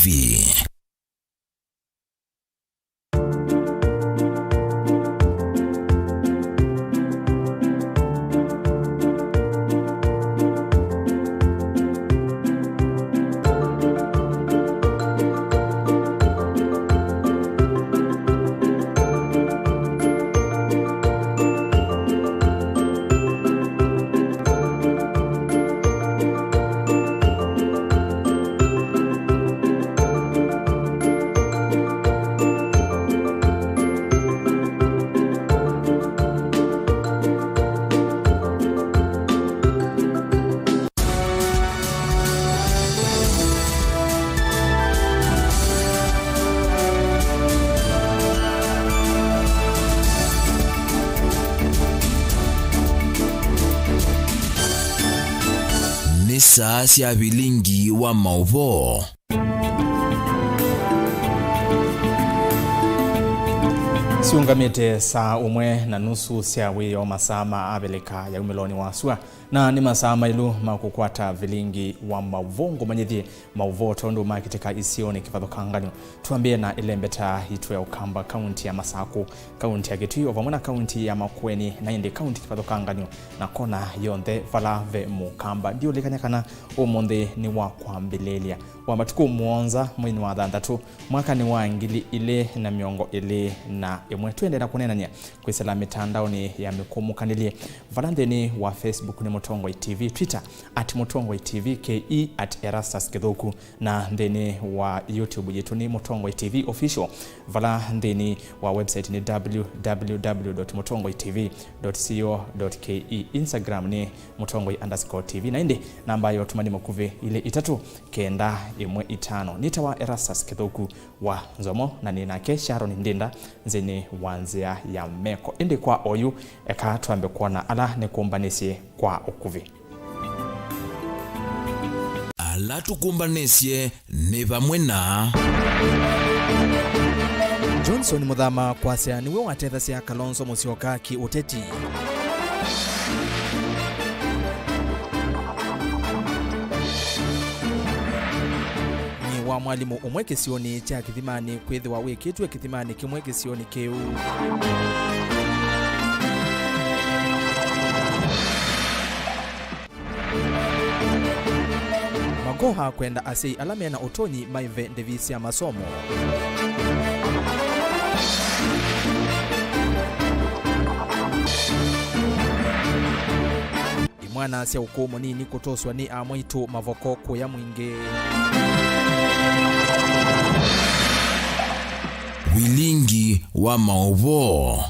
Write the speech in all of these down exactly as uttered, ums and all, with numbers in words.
V. Nĩ saa sya vilingi wa maũvoo. Syũngamĩte saa ũmwe na nusu sya wĩoo, masaa ma Avilika ya umĩlonĩ wa sua, na nĩ masaa maĩlu ma kũkwata vilingi wa maũvoo. Ngũmanyĩthye maũvoo tondũ makĩtĩka isionĩ kĩvathũkanganyo. Twambĩe na ĩlembeta yitũ ya Ũkamba, kaunti ya Masakũ, kaunti ya Kitui, o vamwe na kaunti ya Makueni, na ĩndĩ kaunti kĩvathũkanganyo na kona yonthe vala ve Mũkamba. Ndiũlikany'a kana ũmũnthĩ nĩ wa kwambĩlĩlya wa matukũ mũonza mweinĩ wa thanthatũ, mwakanĩ wa ngili ilĩ na mĩongo ĩlĩ na ĩmwe. Twĩendee na kũneenany'a kwĩsĩla mĩtandaonĩ ya mĩkũmũkanĩlye, vala nthĩnĩ wa Facebook nĩ Mũtongoi T V, Twitter at Mũtongoi T V K E, at Erastus Kĩthũku, na nthĩnĩ wa YouTube yitũ nĩ Mũtongoi T V Official, vala nthĩnĩ wa website nĩ W W W dot mũtongoi T V dot co dot K E, Instagram nĩ Mũtongoi underscore T V, na ĩndĩ namba ya ũtũmani makuvĩ ilĩ itatũ kenda ĩmwe itano. Nĩtawa Erastus Kĩthũku wa Nzomo, na nĩ nake Sharon Ndinda nthĩnĩ wa nzĩa ya meko. Ĩndĩ kwa oyu, eka twambe kwona ala nĩkũmbanĩsye kwa ũkuvĩ. Ala tũkũmbanĩsye nĩ vamwe na Johnson Mũthama kwasya nĩwe watethasya Kalonzo Musyoka kĩ-ũteti. Nĩ wa mwalimũ ũmwe kĩsionĩ kya Kĩthimanĩ kwĩthĩwa wĩkĩtw'e kĩthimanĩ kĩmwe kĩsionĩ kĩu. Magoha kwenda asyai ala mena ũtonyi maĩve ndĩvi sya masomo. Imwana sya ũkũũ mũnini kũtoswa nĩ amwaitũ mavoko kũya mwingĩ. Vilingi wa maũvoo.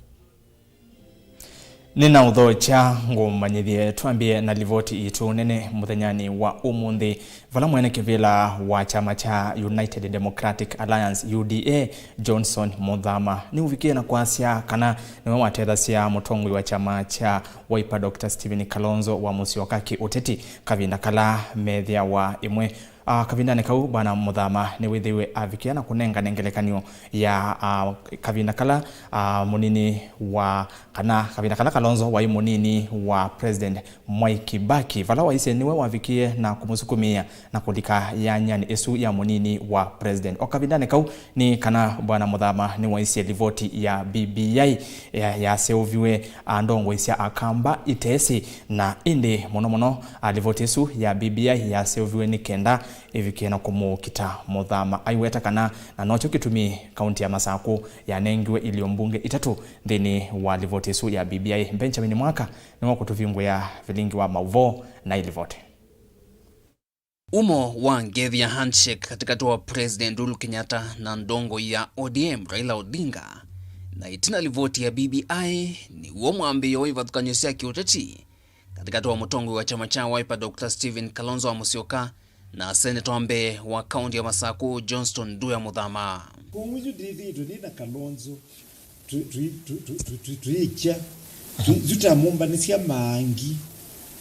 Nĩnaũthokya ngũmanyĩthye, twambĩe na livoti yitũ nene mũthenyanĩ wa ũmũnthĩ, vala mwene kĩvĩla wa kyama kya United Democratic Alliance, U D A, Johnson Mũthama nĩũvikie na kwasya kana nĩwe watethasya mũtongoi wa kyama kya Wiper, Doctor Stephen Kalonzo wa Musyoka kĩ-ũteti kavinda kala methĩawa ĩmwe. Ah, kavindanĩ kau, Bwana Mũthama nĩwĩthĩiwe avikĩa na kũnengane ngelekany'o ya, ah, kavinda kala, ah, mũnini wa, kana kavinda kala Kalonzo waĩ mũnini wa President Mwai Kibaki, vala waisye nĩwe wavikie na kũmũsukumĩa na kũlika yanyanĩ ĩsu ya mũnini wa President. O kavindanĩ kau, nĩ kana Bwana Mũthama nĩwaisye livoti ya B B I ya-, yaseũviwe, ah, ndongoi sya Akamba itesĩ, na ĩndĩ mũno mũno, ah, livoti ĩsu ya B B I yaseũviwe nĩ kenda ĩvikĩe na kũmũkita Mũthama. Aiweta kana, na nokyo kĩtumi kaunti ya Masakũ yanengiwe ilio mbunge itatũ nthĩnĩ wa livoti ĩsu ya B B I. Benjamin Mwaka nĩwe ũkũtũvingũĩa vilingi wa maũvoo na ĩlivoti. Umo wa ngethi ya handshake katĩkatĩ wa President Uhuru Kenyatta na ndongoi ya O D M Raila Odinga, na ĩtina livoti ya B B I, nĩw'o mwambĩĩo wa ivathũkany'o sya kĩũteti katĩkatĩ wa mũtongoi wa kyama kya Wiper Doctor Stephen Kalonzo wa Musyoka na seneta wa mbee wa kaunti ya Masakũ Johnston Nduya Mũthama. Kwoou yu ndĩthĩĩtwe nĩ na Kalonzo. Tũ-, tũ-, tũ-, tũ-, tũ-, tũ-, tũikya. Tũ-, yu tamũmbanĩsya maangi.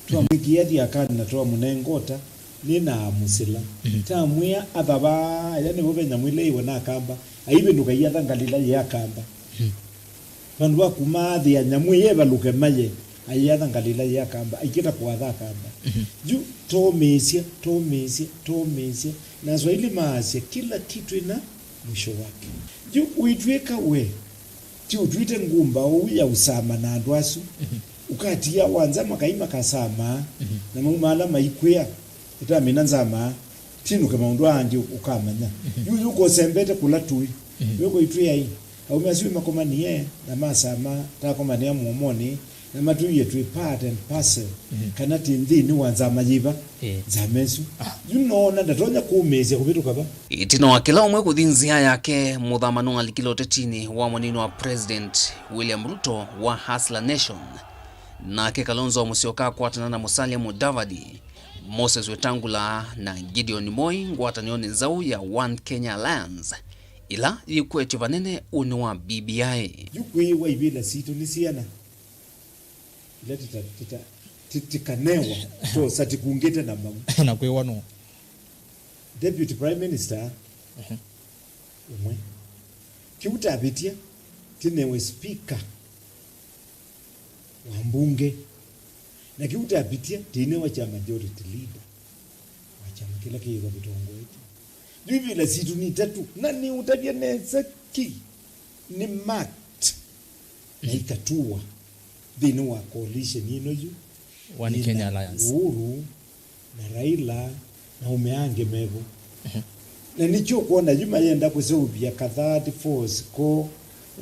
Twamwĩkĩa thiakanĩ na twamũnengota, nĩ na amũsĩla. Mhm. Tamwĩa, athavaa, aya nĩvo ve nyamũ ĩla yĩwe na Akamba. Aivĩndũka iatha ngalĩla yĩ Akamba. Mhm. Vandũ va kuma athĩa nyamũ ĩya ĩvalũke maye. Aiatha ngalĩla ya Akamba, aikĩta kũatha Akamba. Yu tomĩĩsya, tomĩĩsya, tomĩĩsya. Na Swahili maasya, kila kitu ina mwisho wake. Yu ũitw'ĩka we, ti ũtw'ĩte ngumba ũu ya ũsama na andũ asu. Ũkatia wa nza makai makasamaa, na mauma ala maikwĩa, ũtamina nzamaa, tinũke maũndũ aa angĩ ũkamanya. Yu, yu kosembete kũla tũĩ. Yu kũitwĩa ĩ, aũme asu makomanie na masama, takomanĩa mũomonĩ, na matwĩie twĩ part and parcel, kana twĩ nthĩnĩ wa nzama yĩva. Ĩĩ. Nzama ĩsu. Yu noona ndatonya kũmĩĩsya kũvĩtũka va. Ĩtina wa kĩla ũmwe kũthi nzĩa yake, Mũthama nũalikile ũtetinĩ wa mũnini wa President William Ruto wa Hustler Nation. Nake Kalonzo Musyoka akwatana na Musalia Mudavadi, Moses Wetangula na Gideon Moi ngwatanĩonĩ nzaũ ya One Kenya Alliance, ĩla yĩkwetye vanene ũnĩ wa B B I. Yu kwĩĩwa ivĩla sitũ nĩ syana. Ila tita-, tita-, ti-, tikanewa, tosa tikungĩte na mau. Na kwĩwa nũ? Deputy Prime Minister ũmwe. Kĩu tavĩtya, tinewe speaker wa mbunge. Na kĩu tavĩtya, tinewa kya majority leader wa kyama kĩla kĩĩwa kĩtongoetye. Yu ivĩla sitũ nĩ itatũ, na nĩũtavya nesa ki, nĩ marked na ikatuwa nthĩnĩ wa coalition ĩno yu. One Kenya Alliance. Uhuru na Raila na aũme angĩ mevo. Na nĩkyo ũkwona yu mayenda kũseũvya ka thirty-four ko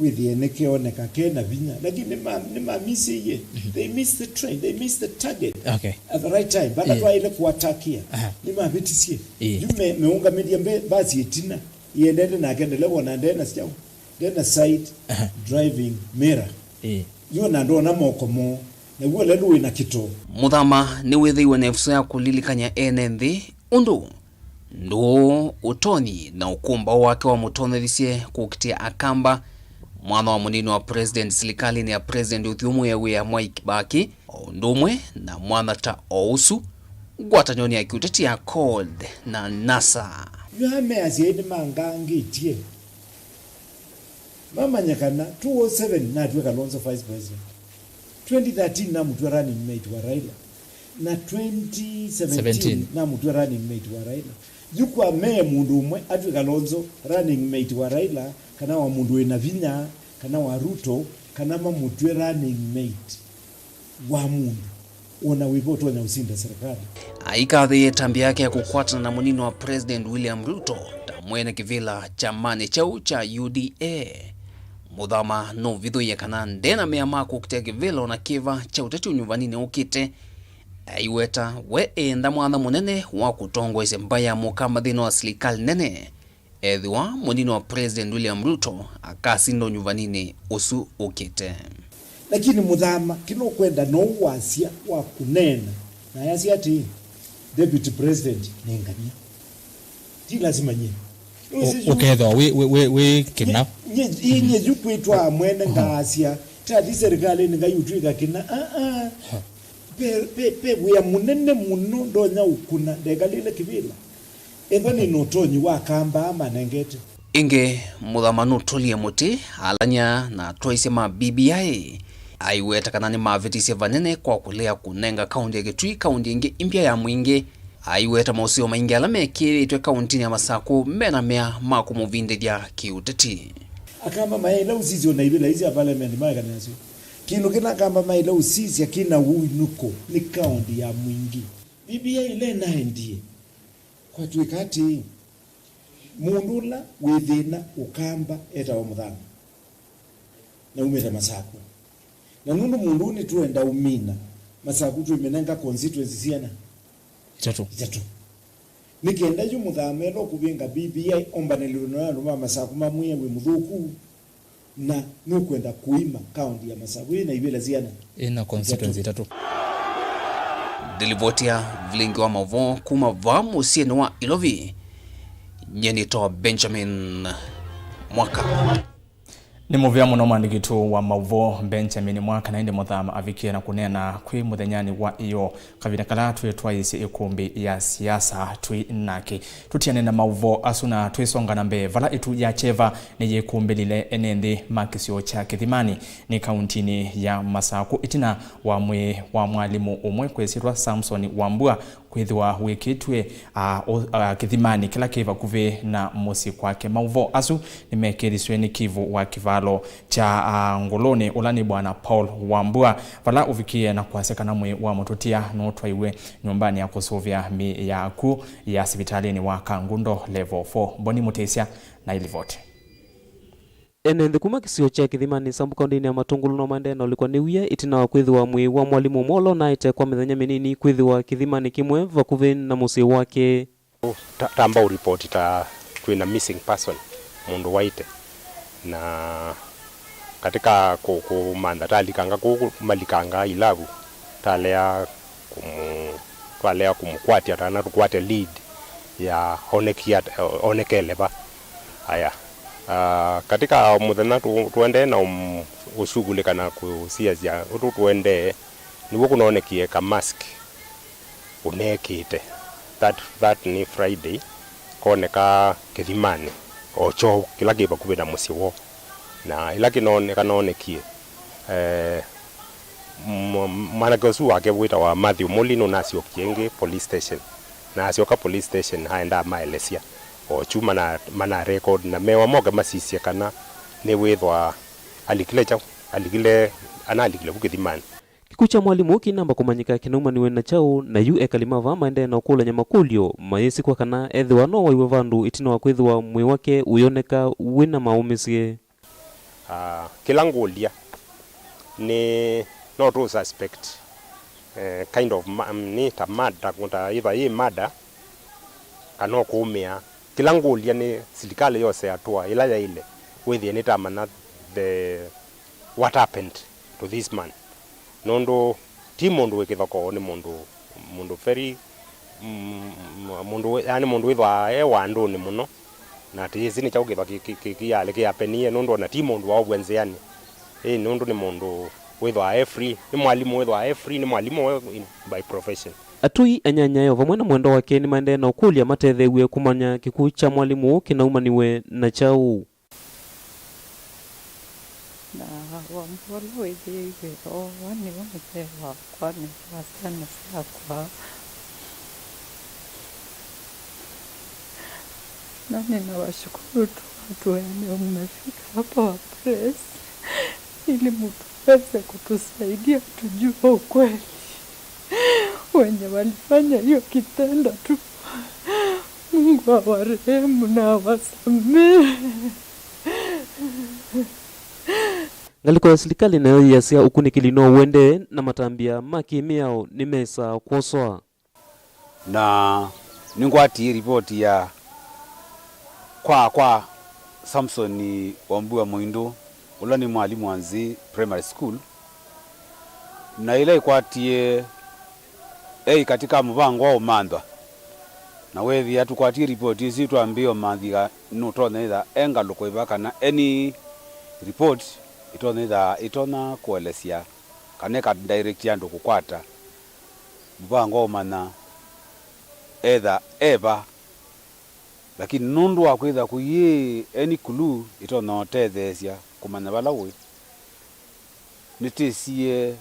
wĩthĩe nĩkeoneka ke na vinya. Lakini nĩma-, nĩmamisĩie. They missed the train, they missed the target. Okay. At the right time. Vala twaĩle kũatakia. Nĩmavĩtisye. Yu me-, meũngamĩlya mbe-, mbasi ĩtina. Iendete nake ndeleva ona ndena syaũ, ndena side driving mirror. Ĩĩ. Yu ona ndona moko moo, naw'o lelu wĩna kĩtoo. Mũthama nĩwĩthĩiwe na ĩvuso ya kũlilikany'a ene nthĩ ũndũ ndũũ, ũtonyi na ũkũmbaũ wake wamũtonyethisye kũkitĩa Akamba, mwana wa mũnini wa president silikalĩnĩ ya President ũthyũmũĩe wĩa Mwai Kĩbakĩ, o ũndũ ũmwe na mwana ta o ũsu ngwatanĩonĩ ya kĩũteti ya CORD na NASA. Yu ameasya ĩndĩ mangangĩtye. Mamanya kana two oh seven natw'e Kalonzo vice president. Twenty thirteen namũtw'a running mate wa Raila. Na twenty seventeen namũtw'a running mate wa Raila. Yu kwa mee mũndũ ũmwe atw'e Kalonzo running mate wa Raila, kana wa mũndũ wĩna vinya, kana wa Ruto, kana mamũtw'e running mate wa mũndũ wona wĩva ũtonya ũsinda serikali. Aikathĩĩe ĩtambya yake ya kũkwatana na mũnini wa President William Ruto ta mwene kĩvĩla kyamanĩ kyaũ kya U D A. Mũthama nũvithũie kana ndena mea ma kũkitĩa kĩvĩla ona kĩva kya ũteti ũnyuvaninĩ ũkĩte. Aiweta we enda mwanya mũnene wa kũtongoesya mbaĩ ya Mũkamba nthĩnĩ wa silikalĩ nene. Ethĩwa mũnini wa President William Ruto akasinda ũnyuvaninĩ ũsu ũkĩte. Lakini Mũthama, kĩla ũkwenda no wasya wa kũneena, na ayasya atĩĩ, Deputy President nĩ ngania. Ti lasima nyie. Ũ-, ũkethĩwa wĩ, wĩ, wĩ, wĩ kĩna. Nye, nye, nye yu kwĩtwa mwene ngaasya, tathi serikalĩnĩ ngai ũtw'ĩka kĩna. Ah, ah. Pe, pe, pe wĩa mũnene mũno ndonya ũkũna, ndekalĩle kĩvĩla. Ethwa nĩ na ũtonyi wa kamba manengete. Ĩngĩ, Mũthama nũtũlie mũtĩ alany'a na atwaĩsya ma B B I. Aiweta kana nĩmavĩtisye vanene kwa kũlea kũnenga kaũntĩ ya Kitui kaũntĩ ĩngĩ ĩmbya ya mwingĩ. Aiweta maũseo maingĩ ala mekĩĩtwe kaũntĩnĩ ya Masakũ mena mea ma kũmũvindĩthya kĩũteti. Akamba mayaĩle ũsisya ona ivĩla ii sya parliament maekanĩasyo. Kĩndũ kĩla Akamba maĩle ũsisya kĩna ũinũko nĩ kaũntĩ ya mwingĩ. B B I ĩla ĩnaendie, kwatw'ĩka atĩĩ, mũndũ ũla wĩ thĩna Ũkamba etawa Mũthama, na umĩte Masakũ. Na nũndũ mũndũ ũũ nĩtwenda ũmina, Masakũ twĩmĩnenga constituency syana? Itatũ. Itatũ. Nĩ kenda yu Mũthama ela ũkũvĩnga B B I ombanĩlĩlwe na andũ ma Masakũ mamwĩe wĩ mũthũku. Na nũkwenda kũima kaũntĩ ya Masakũ ĩna ivĩla syana? Ĩna constituency itatũ. Ndilivoti ya vilingi wa maũvoo kuma vaa mũsyĩnĩ wa Ilovi, nyie nĩtawa Benjamin Mwaka. Nĩ mũvea mũno mwandĩki witũ wa maũvoo Benjamin Mwaka na ĩndĩ Mũthama avikie na kũneena kwĩ mũthenyanĩ wa ĩyoo, kavinda kala twĩtwaĩĩsye ĩkũmbĩ ya siasa twĩ nake. Tũtiane na maũvoo asu na twĩsonga na mbee, vala ĩtu ya kyeva nĩyĩkũmbĩlile ene nthĩ ma kĩsio kya Kĩthimani nĩ kauntinĩ ya Masakũ ĩtina wa mwĩĩ wa mwalimũ ũmwe kwĩsĩtwa Samson Wambua kwĩthĩwa wĩkĩtw'e, a, o, a, kĩthimanĩ kĩla kĩ vakuvĩ na mũsyĩ kwake. Maũvoo asu nĩmekĩthisw'e nĩ Kivu wa kĩvalo kya, a, Ngũlũnĩ, ũla nĩ Bwana Paul Wambua, vala ũvikie na kwasya kana mwĩĩ wa mũtũtia nũtwaiwe nyũmbanĩ ya kũsũvĩa mĩĩ ya akw'ũ ya sivitalĩnĩ wa Kangundo Level four. Boni Mũtĩsya na ilivoti. Ene nthĩ kuma kĩsio kya Kĩthimani, Sambu kaũntĩnĩ ya Matũngũlũ, no maendee na ũlikwa nĩ wia ĩtina wa kwĩthĩwa mwĩĩ wa mwalimũ ũmwe ũla ũnaaĩte kwa mĩthenya mĩnini kwĩthĩwa kĩthimanĩ kĩmwe vakuvĩ na mũsyĩ wake. Ta, tamba ũripoti ta twĩ na missing person, mũndũ waĩte, na katika kũ-, kũmantha talikanga kũu kũ-, malikanga ilavu, talea kũmũ-, twalea kũmũkwatya kana tũkwate lead ya onekie at-, onekele va. Aya. Ah, katika mũthenya tũ-, tũendee na ũm-, ũshughulika na kũsiasya ũndũ tũendee, nĩw'o kũnonekie ka mask ũnekĩte. That, that nĩ Friday, koneka kĩthimanĩ o kyoo kĩla kĩ vakuvĩ na mũsyĩ woo. Na ĩla kĩnone-, kanonekie, eh, m-, mwanake ũsu wake wĩtawa Matthew Muli nũnasyokie ĩngĩ police station. Na asyoka police station, aenda amaelesya o kyu mana, mana record, na mewa moke masisye kana nĩwĩthwa alikile kyaũ, alikile, analikile vu kĩthimanĩ. Kĩkw'ũ kya mwalimũ kĩinamba kũmanyĩka kĩnaumaniwe na kyaũ, na yu ekali ma vaa maendee na ũkũlany'a makũlyo mayĩsĩ kwa kana ethĩwa no waiwe vandũ ĩtina wa kwĩthĩwa mwĩĩ wake ũyoneka wĩ na maũmĩsye. Ah, kĩla ngũlya nĩ no tũ suspect, eh, kind of ma-, nĩ ta murder, ta ĩva yĩ murder kana ũkũũmĩa. Kĩla ngũlya nĩ silikalĩ yose atũa ĩla yaĩle wĩthĩe nĩtamanya the, what happened to this man. Nũndũ ti mũndũ wĩ kĩthokoo, nĩ mũndũ, mũndũ very, mm, mũndũ wĩ-, yaani mũndũ wĩthwaa e wandũnĩ mũno, na tĩyĩsĩ nĩ kyaũ kĩthwa kĩ-, kĩ-, kĩ-, kĩyalĩ kĩapenie, nũndũ ona ti mũndũ waovw'a nzĩanĩ. Ĩĩ, nũndũ nĩ mũndũ wĩthwaa e free, nĩ mwalimũ wĩthwaa e free, nĩ mwalimũ we in, by profession. Atũi, anyanyae o vamwe na mwendwa wake nĩmaendee na ũkũlya matetheew'e kũmanya kĩkw'ũ kya mwalimũ ũũ kĩnaumaniwe na kyaũ. Na Wambua ũla wĩthĩĩwe oowa nĩwe mũthee wakwa, nĩwe wa syana syakwa. Na ninawashukuru tu watu wenye mmefika hapa wa press ili mtuweze kutusaidia tujue ukweli. Wenye walifanya hiyo kitendo tu, Mungu awarehemu na awasamehe. Ngalĩko ya silikalĩ nayo yĩasya ũkunĩkĩli no ũendee na matambya ma kĩ-mĩao nĩmesaa kwoswa. Na nĩngwatie ripoti ya kwaa kwa Samson Wambua Mũindũ, ũla nĩ mwalimũ wa Nzĩ Primary School, na ĩla ĩkwatie eĩ katĩ ka mũvango wa ũmanthwa, na weethĩa tũkwatie ripoti ĩsu twambĩĩa ũmanthika nũtonya ĩtha e ngalũko ĩva kana any report ĩtonya ĩtha ĩtonya kũelesya kana ĩka direct andũ kũkwata mũvango wa ũmanya etha e va, lakini nũndũ wa kwĩtha kũyĩ any clue ĩtonya ũtetheesya kũmanya vala ũĩ, nĩtĩsie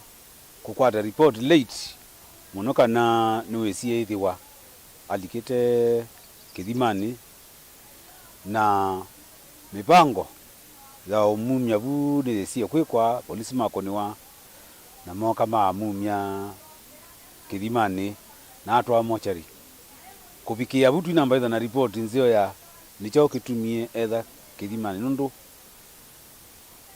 kũkwata report late mũno kana nĩwĩsie ĩthĩwa alikĩte kĩthimanĩ, na mĩvango ya ũmumya vu nĩyĩsie kwĩkwa, polisi makũnĩwa na mooka maamumya kĩthimanĩ na atwaa mochari. Kũvikĩĩa vu twinamba ĩtha na ripoti nzeo ya nĩ kyaũ kĩtumie etha kĩthimanĩ, nũndũ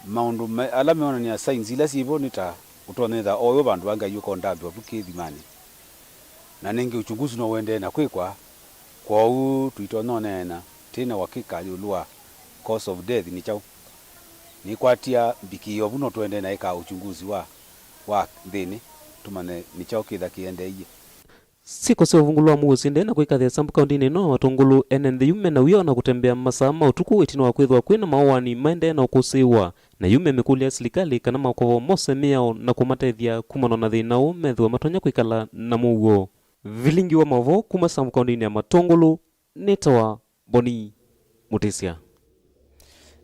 maũndũ me-, ala meonany'a signs ila syĩ vo nĩ ta ũtonya ĩtha oyo vandũ vangĩ aiũka ũndambĩwa vu kĩthimanĩ. Na nĩngĩ uchunguzi no ũendee na kwĩkwa, kwoou tũitonya ũneena twĩ na ũakika ĩũlũ wa cause of death nĩ kyaũ. Nĩkwatia mbikie o vu no tũendee na ĩka uchunguzi wa, wa nthĩnĩ tũmanye nĩ kyaũ kĩtha kĩendeeie. Syĩko sya ũvungũlo wa mũuo syĩendee na kwĩkathĩa sub-kaũntĩnĩ ĩno ya Matũngũlũ, ene nthĩ yu me na wia o na kũtembea masaa ma ũtukũ ĩtina wa kwĩthĩwa kwĩ na maũaani maendee na ũkũsĩĩwa, na yu memĩkũlya silikalĩ kana makovo mose mĩao na kũmatethya kumana na thĩna ũũ methĩwa matonya kwĩkala na mũuo. Vilingi wa maũvoo kuma sub-kaũntĩnĩ ya Matũngũlũ, nĩtawa Boni Mutisya.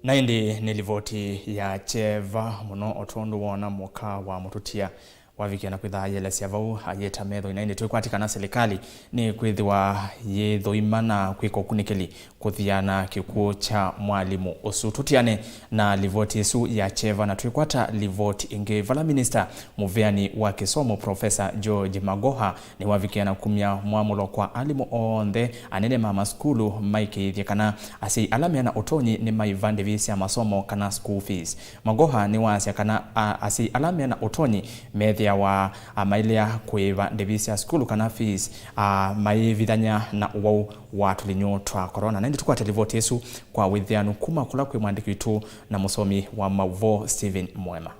Na ĩndĩ nĩ livoti ya kyeva mũno, o tondũ wona mũka wa mũtũtia wavikia na kwĩtha ayelesya vau ayĩta metho. Na ĩndĩ twĩkwatĩkana silikalĩ nĩ kwĩthĩwa yĩthũima na kwĩka ũkunĩkĩli kũthiana kĩkw'ũ kya mwalimũ ũsu. Tũtiane na livoti ĩsu ya kyeva na twĩkwata livoti ĩngĩ vala minista mũvĩani wa kĩsomo Professor George Magoha nĩwavikie na kumya mwamũlo kwa alimũ onthe, anene ma masukulu maĩkĩĩthye kana asyai ala mena ũtonyi nĩmaiva ndĩvi sya masomo kana school fees. Magoha nĩwaasya kana a, asyai ala mena ũtonyi methĩawa a, mailea kũĩva ndĩvi sya sukulu kana fees a, mayĩvithany'a na ũwau wa tũlinyũ twa corona. Na ĩndĩ tũkwate livoti ĩsu kwa wĩthĩanu kuma kũla kwĩ mwandĩki witũ na mũsomi wa maũvoo Stephen Mwema.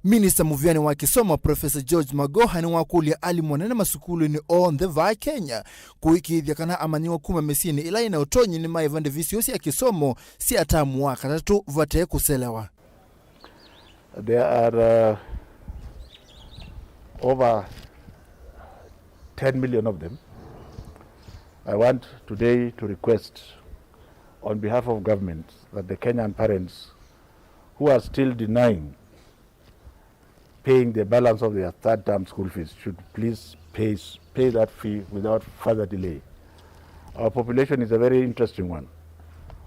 Minista mũvĩanĩ wa kĩsomo Professor George Magoha nĩwakũlya alimũ anene masukulunĩ onthe vaa Kenya kũĩkĩĩthya kana amanyĩw'a kuma mĩsyĩnĩ ĩla yĩna ũtonyi nĩmaĩva ndĩvi syoo sya kĩsomo sya tamu wa katatũ vate kũselewa. There are uh, over ten million of them. I want today to request on behalf of government that the Kenyan parents who are still denying paying the balance of their third term school fees should please pay, pay that fee without further delay. Our population is a very interesting one.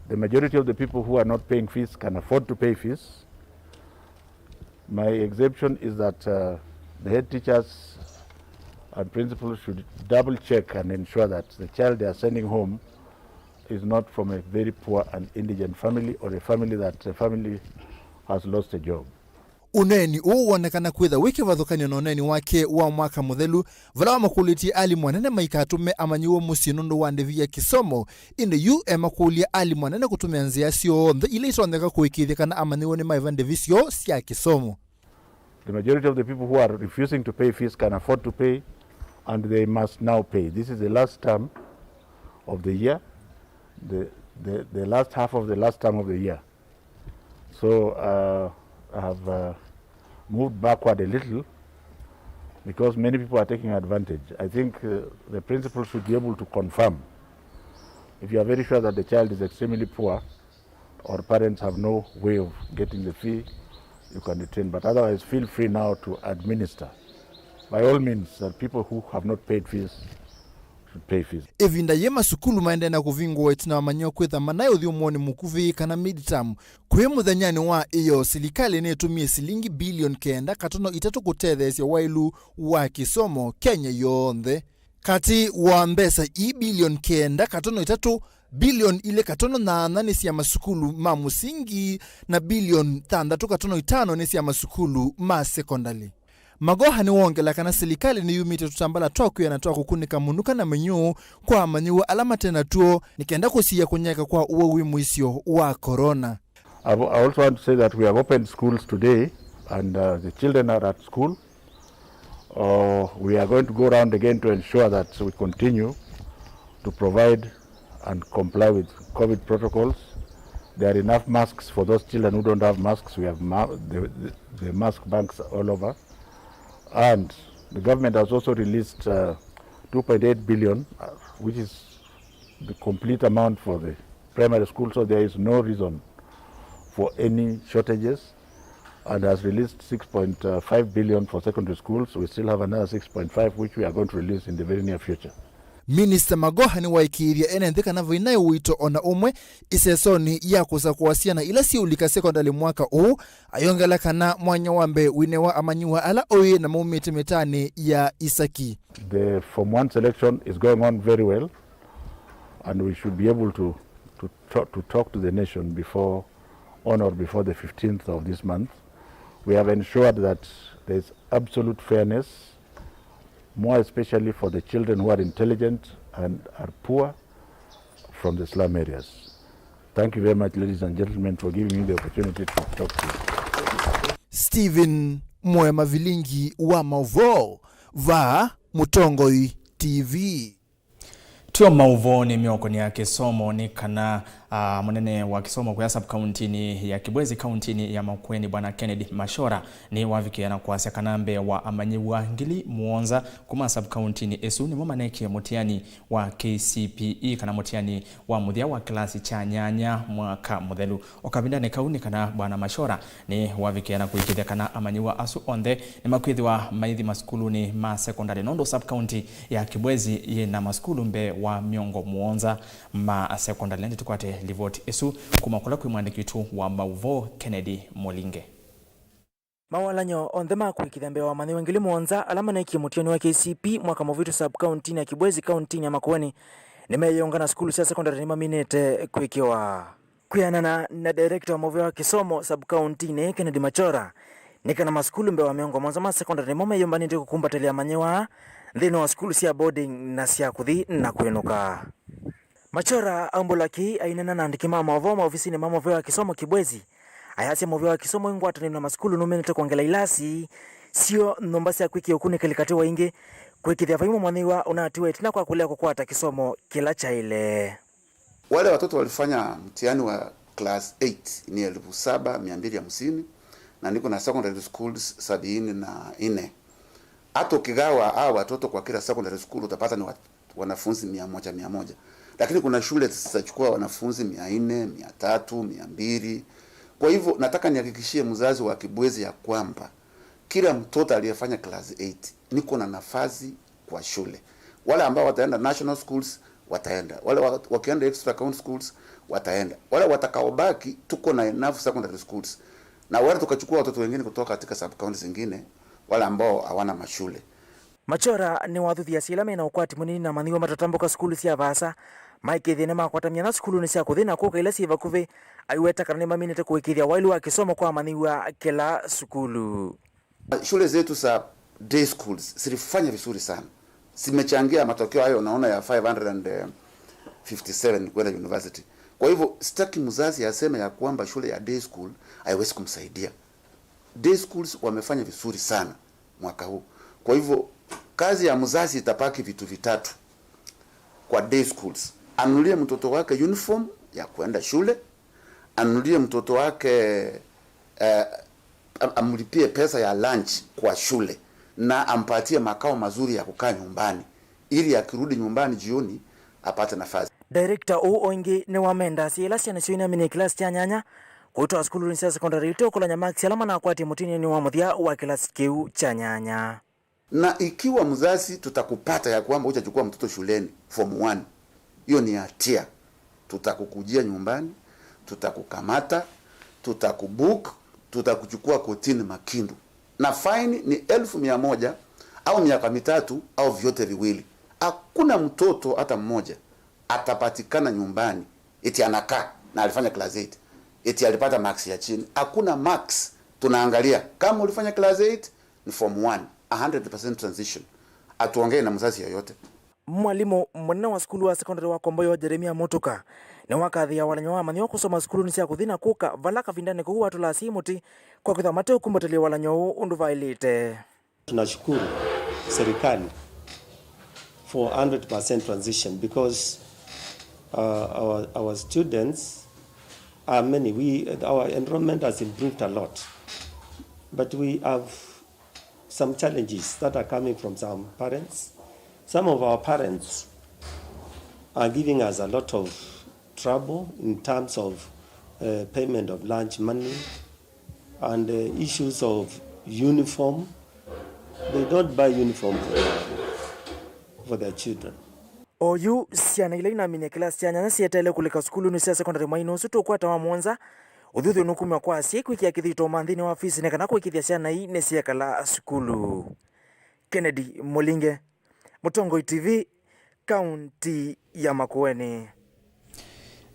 The majority of the people who are not paying fees can afford to pay fees. My exemption is that uh, the head teachers and principals should double check and ensure that the child they are sending home is not from a very poor and indigent family or a family that a family has lost a job. Ũneeni ũũ wonekana kwĩtha wĩ kĩvathũkany'o na ũneeni wake wa mwaka mũthelu, vala wamakũlĩtye alimũ anene maikatũme amanyĩw'a mũsyĩ nũndũ wa ndĩvi ya kĩsomo. Ĩndĩ yu emakũlya alimũ anene kũtũmĩa nzĩa syonthe ila itonyeka kũĩkĩĩthya kana amanyĩw'a nĩmaĩva ndĩvi syoo sya kĩsomo. The majority of the people who are refusing to pay fees can afford to pay, and they must now pay. This is the last term of the year, the, the, the last half of the last term of the year. So uh, I have uh, moved backward a little because many people are taking advantage. I think uh, the principal should be able to confirm. If you are very sure that the child is extremely poor or parents have no way of getting the fee, you can retain. But otherwise, feel free now to administer by all means that people who have not paid fees should pay fees. Ĩvinda yĩ masukulu maendee na kũvingũwa ĩtina wa manyĩw'a kwĩtha manaĩ ũthyũmũonĩ mũkuvĩ kana midterm, kwĩ mũthenyanĩ wa ĩyoo, silikalĩ nĩtũmie silingi bilioni kenda katono itatũ kũtetheesya waĩlu wa kĩsomo Kenya yonthe. Katĩ wa mbesa ii bilioni kenda katono itatũ, bilioni ilĩ katono nyanya nĩ sya masukulu ma mũsingi na bilioni thanthatũ katono itano nĩ sya masukulu ma sekondalĩ. Magoha nĩwongela kana silikalĩ nĩyumĩtye tũtambala twa kwĩana twa kũkunĩka mũnuka na mĩnyũ kwa amanyĩw'a ala mate natw'o nĩ kenda kũsiĩĩa kũnyaĩĩka kwa ũwau wĩ mũisyo wa corona. I w- I also want to say that we have opened schools today and uh, the children are at school. Uh, we are going to go around again to ensure that we continue to provide and comply with COVID protocols. There are enough masks for those children who don't have masks. We have ma- the, the, the mask banks all over. And the government has also released uh, two point eight billion, uh, which is the complete amount for the primary school, so there is no reason for any shortages, and has released six point five billion for secondary schools. We still have another six point five which we are going to release in the very near future. Minista Magoha nĩwaĩkĩĩthye ene nthĩ kana vainaĩ ũito o na ũmwe ĩsesonĩ ya kũsakũa syana ila siũlika sekondalĩ mwaka ũũ, ayongela kana mwanya wa mbee wĩnewa amanyĩw'a ala oĩ na maumĩte mĩtaanĩ ya isaki. The form one selection is going on very well, and we should be able to, to, to, to talk to the nation before, on or before the fifteenth of this month. We have ensured that there is absolute fairness, more especially for the children who are intelligent and are poor from the slum areas. Thank you very much, ladies and gentlemen, for giving me the opportunity to talk to you. Stephen Mwe Mavilingi wa Mauvoo, vaa Mũtongoi T V. Tyo maũvoonĩ mĩokonĩ ya kĩsomo nĩ kana, ah, mũnene wa kĩsomo kũya sub-kauntinĩ ya Kibwezi, kauntinĩ ya Makueni, Bwana Kennedy Machora, nĩwavikĩe na kwasya kana mbee wa amanyĩw'a ngili mũonza kuma sub-kauntinĩ ĩsu nĩmo maneekie mũtiani wa K C P E, kana mũtiani wa mũthya wa kĩlasi kya nyanya mwaka mũthelu. O kavindanĩ kau nĩ kana Bwana Machora nĩwavikĩe na kũĩkĩĩthya kana amanyĩw'a asu onthe nĩmakwĩthĩwa maithi masukulunĩ ma sekondalĩ, nũndũ sub-county ya Kibwezi yĩ na masukulu mbee wa mĩongo mũonza ma sekondalĩ. Nĩtũkwate livoti ĩsu kuma kũla kwĩ mwandĩki witũ wa maũvoo, Kennedy Molinge. Mawalany'o onthe ma kũĩkĩĩthya mbee wa amanyĩw'a ngili mũonza ala maneekie mũtiani wa K C P E mwaka mũvĩtu sub-county ya Kibwezi, kauntinĩ ya Makueni, nĩmeeyĩũngana sukulu sya sekondalĩ nĩmaminĩte kwĩkĩwa. Kwĩanana na director wa mũvĩa wa kĩsomo sub-countinĩ, Kennedy Machora, nĩ kana masukulu mbee wa mĩongo mũonza ma sekondalĩ nĩmo meyũmbanĩtye kũkumbatĩlya amanyĩw'a nthĩnĩ wa sukulu sya boarding na sya kũthi na kwĩnũka. Machora aumbũla kĩĩ aineena na andĩki ma maũvoo maovisinĩ ma mũvĩa wa kĩsomo Kibwezi, ayasya mũvĩa wa kĩsomo wĩ ngwatanĩo na masukulu nũminĩte kwongela ilasi syo, nyũmba sya kwĩkĩa ũkunĩkĩli katĩ wa ingĩ, kũĩkĩĩthya vai mũmanyĩw'a ũnatiwa ĩtina kwa kũlea kũkwata kĩsomo kĩla kyaĩle. Wale watoto walifanya mtihani wa class eight ni elfu saba mia mbili hamsini, na niko na secondary schools sabini na nne. Hata ukigawa hawa watoto kwa kila secondary school utapata ni wa-, wanafunzi mia moja, mia moja. Lakini kuna shule zitachukua wanafunzi mia nne, mia tatu, mia mbili. Kwa hivyo nataka nihakikishie mzazi wa Kibwezi ya kwamba kila mtoto aliyefanya class eight, niko na nafasi kwa shule. Wale ambao wataenda national schools, wataenda. Wale wa-, wakienda extra county schools, wataenda. Wale watakaobaki, tuko na enough secondary schools. Na wale tukachukua watoto wengine kutoka katika sub-counties zingine, wale ambao hawana mashule. Machora nĩwathuthya asyai ala mena ũkwati mũnini na amanyĩw'a matatambũka sukulu sya vaasa, maĩkĩĩthye nĩmakwata myanya sukulunĩ sya kũthi na kũka ila syĩ vakuvĩ, aiweta kana nĩmaminĩte kũĩkĩĩthya waĩlu wa kĩsomo kwa amanyĩw'a kĩla sukulu. Shule zetu za day schools zilifanya vizuri sana. Zimechangia matokeo hayo unaona ya five hundred fifty seven kwenda university. Kwa hivyo, sitaki mzazi aseme ya kwamba shule ya day school haiwezi kumsaidia. Day schools wamefanya vizuri sana mwaka huu. Kwa hivyo, kazi ya mzazi itabaki vitu vitatu kwa day schools. Anunulie mtoto wake uniform ya kwenda shule, anunulie mtoto wake, eh, am-, amlipie pesa ya lunch kwa shule, na ampatie makao mazuri ya kukaa nyumbani, ili akirudi nyumbani jioni apate nafasi. Director ũũ o ĩngĩ nĩwamenda asyai ala syana syoo inamina kĩlasi kya nyanya kũitwaa sukulunĩ sya sekondalĩ ite ũkũlany'a maksi ala manakwatie mũtianĩonĩ wa mũthya wa kĩlasi kĩu kya nyanya. Na ikiwa mzazi tutakupata ya kwamba hujachukua mtoto shuleni form one, hiyo ni hatia. Tutakukujia nyumbani, tutakukamata, tutakubook, tutakuchukua kotini Makindu. Na faini ni elfu mia moja au miaka mitatu au vyote viwili. Hakuna mtoto hata mmoja atapatikana nyumbani eti anakaa na alifanya class eight, eti alipata marks ya chini. Hakuna marks. Tunaangalia kama ulifanya class eight, ni form one, a hundred percent transition. Hatuongei na mzazi yoyote. Mwalimũ mũnene wa sukulu wa sekondalĩ wa Komboyo, Jeremia Mũtuka, nĩwakathĩĩa walany'o wa amanyĩw'a kũsoma sukulunĩ sya kũthi na kũka, vala kavindanĩ kau watũla asyai mũtĩ kwa kwĩthwa mateũkumbatĩlya walany'o ũũ ũndũ vaĩlĩte. Tunashukuru serikali for hundred percent transition because, uh, our, our students are many. We, our enrollment has improved a lot, but we have some challenges that are coming from some parents. Some of our parents are giving us a lot of trouble in terms of, uh, payment of lunch money and, uh, issues of uniform. They don't buy uniform for their, for their children. Oyu, syana ila inaminie kĩlasi kya nyanya syeteele kũlika sukulunĩ sya sekondalĩ mweinĩ ũsu tũkwata wa mũonza. Ũthuthyo nũkumw'a kwa asyai kwĩkĩa kĩthito manthĩnĩ wa ofisi nĩ kana kũĩkĩĩthya syana ii nĩsyekala sukulu. Kennedy Mũlinge, Mũtongoi T V, kaunti ya Makueni.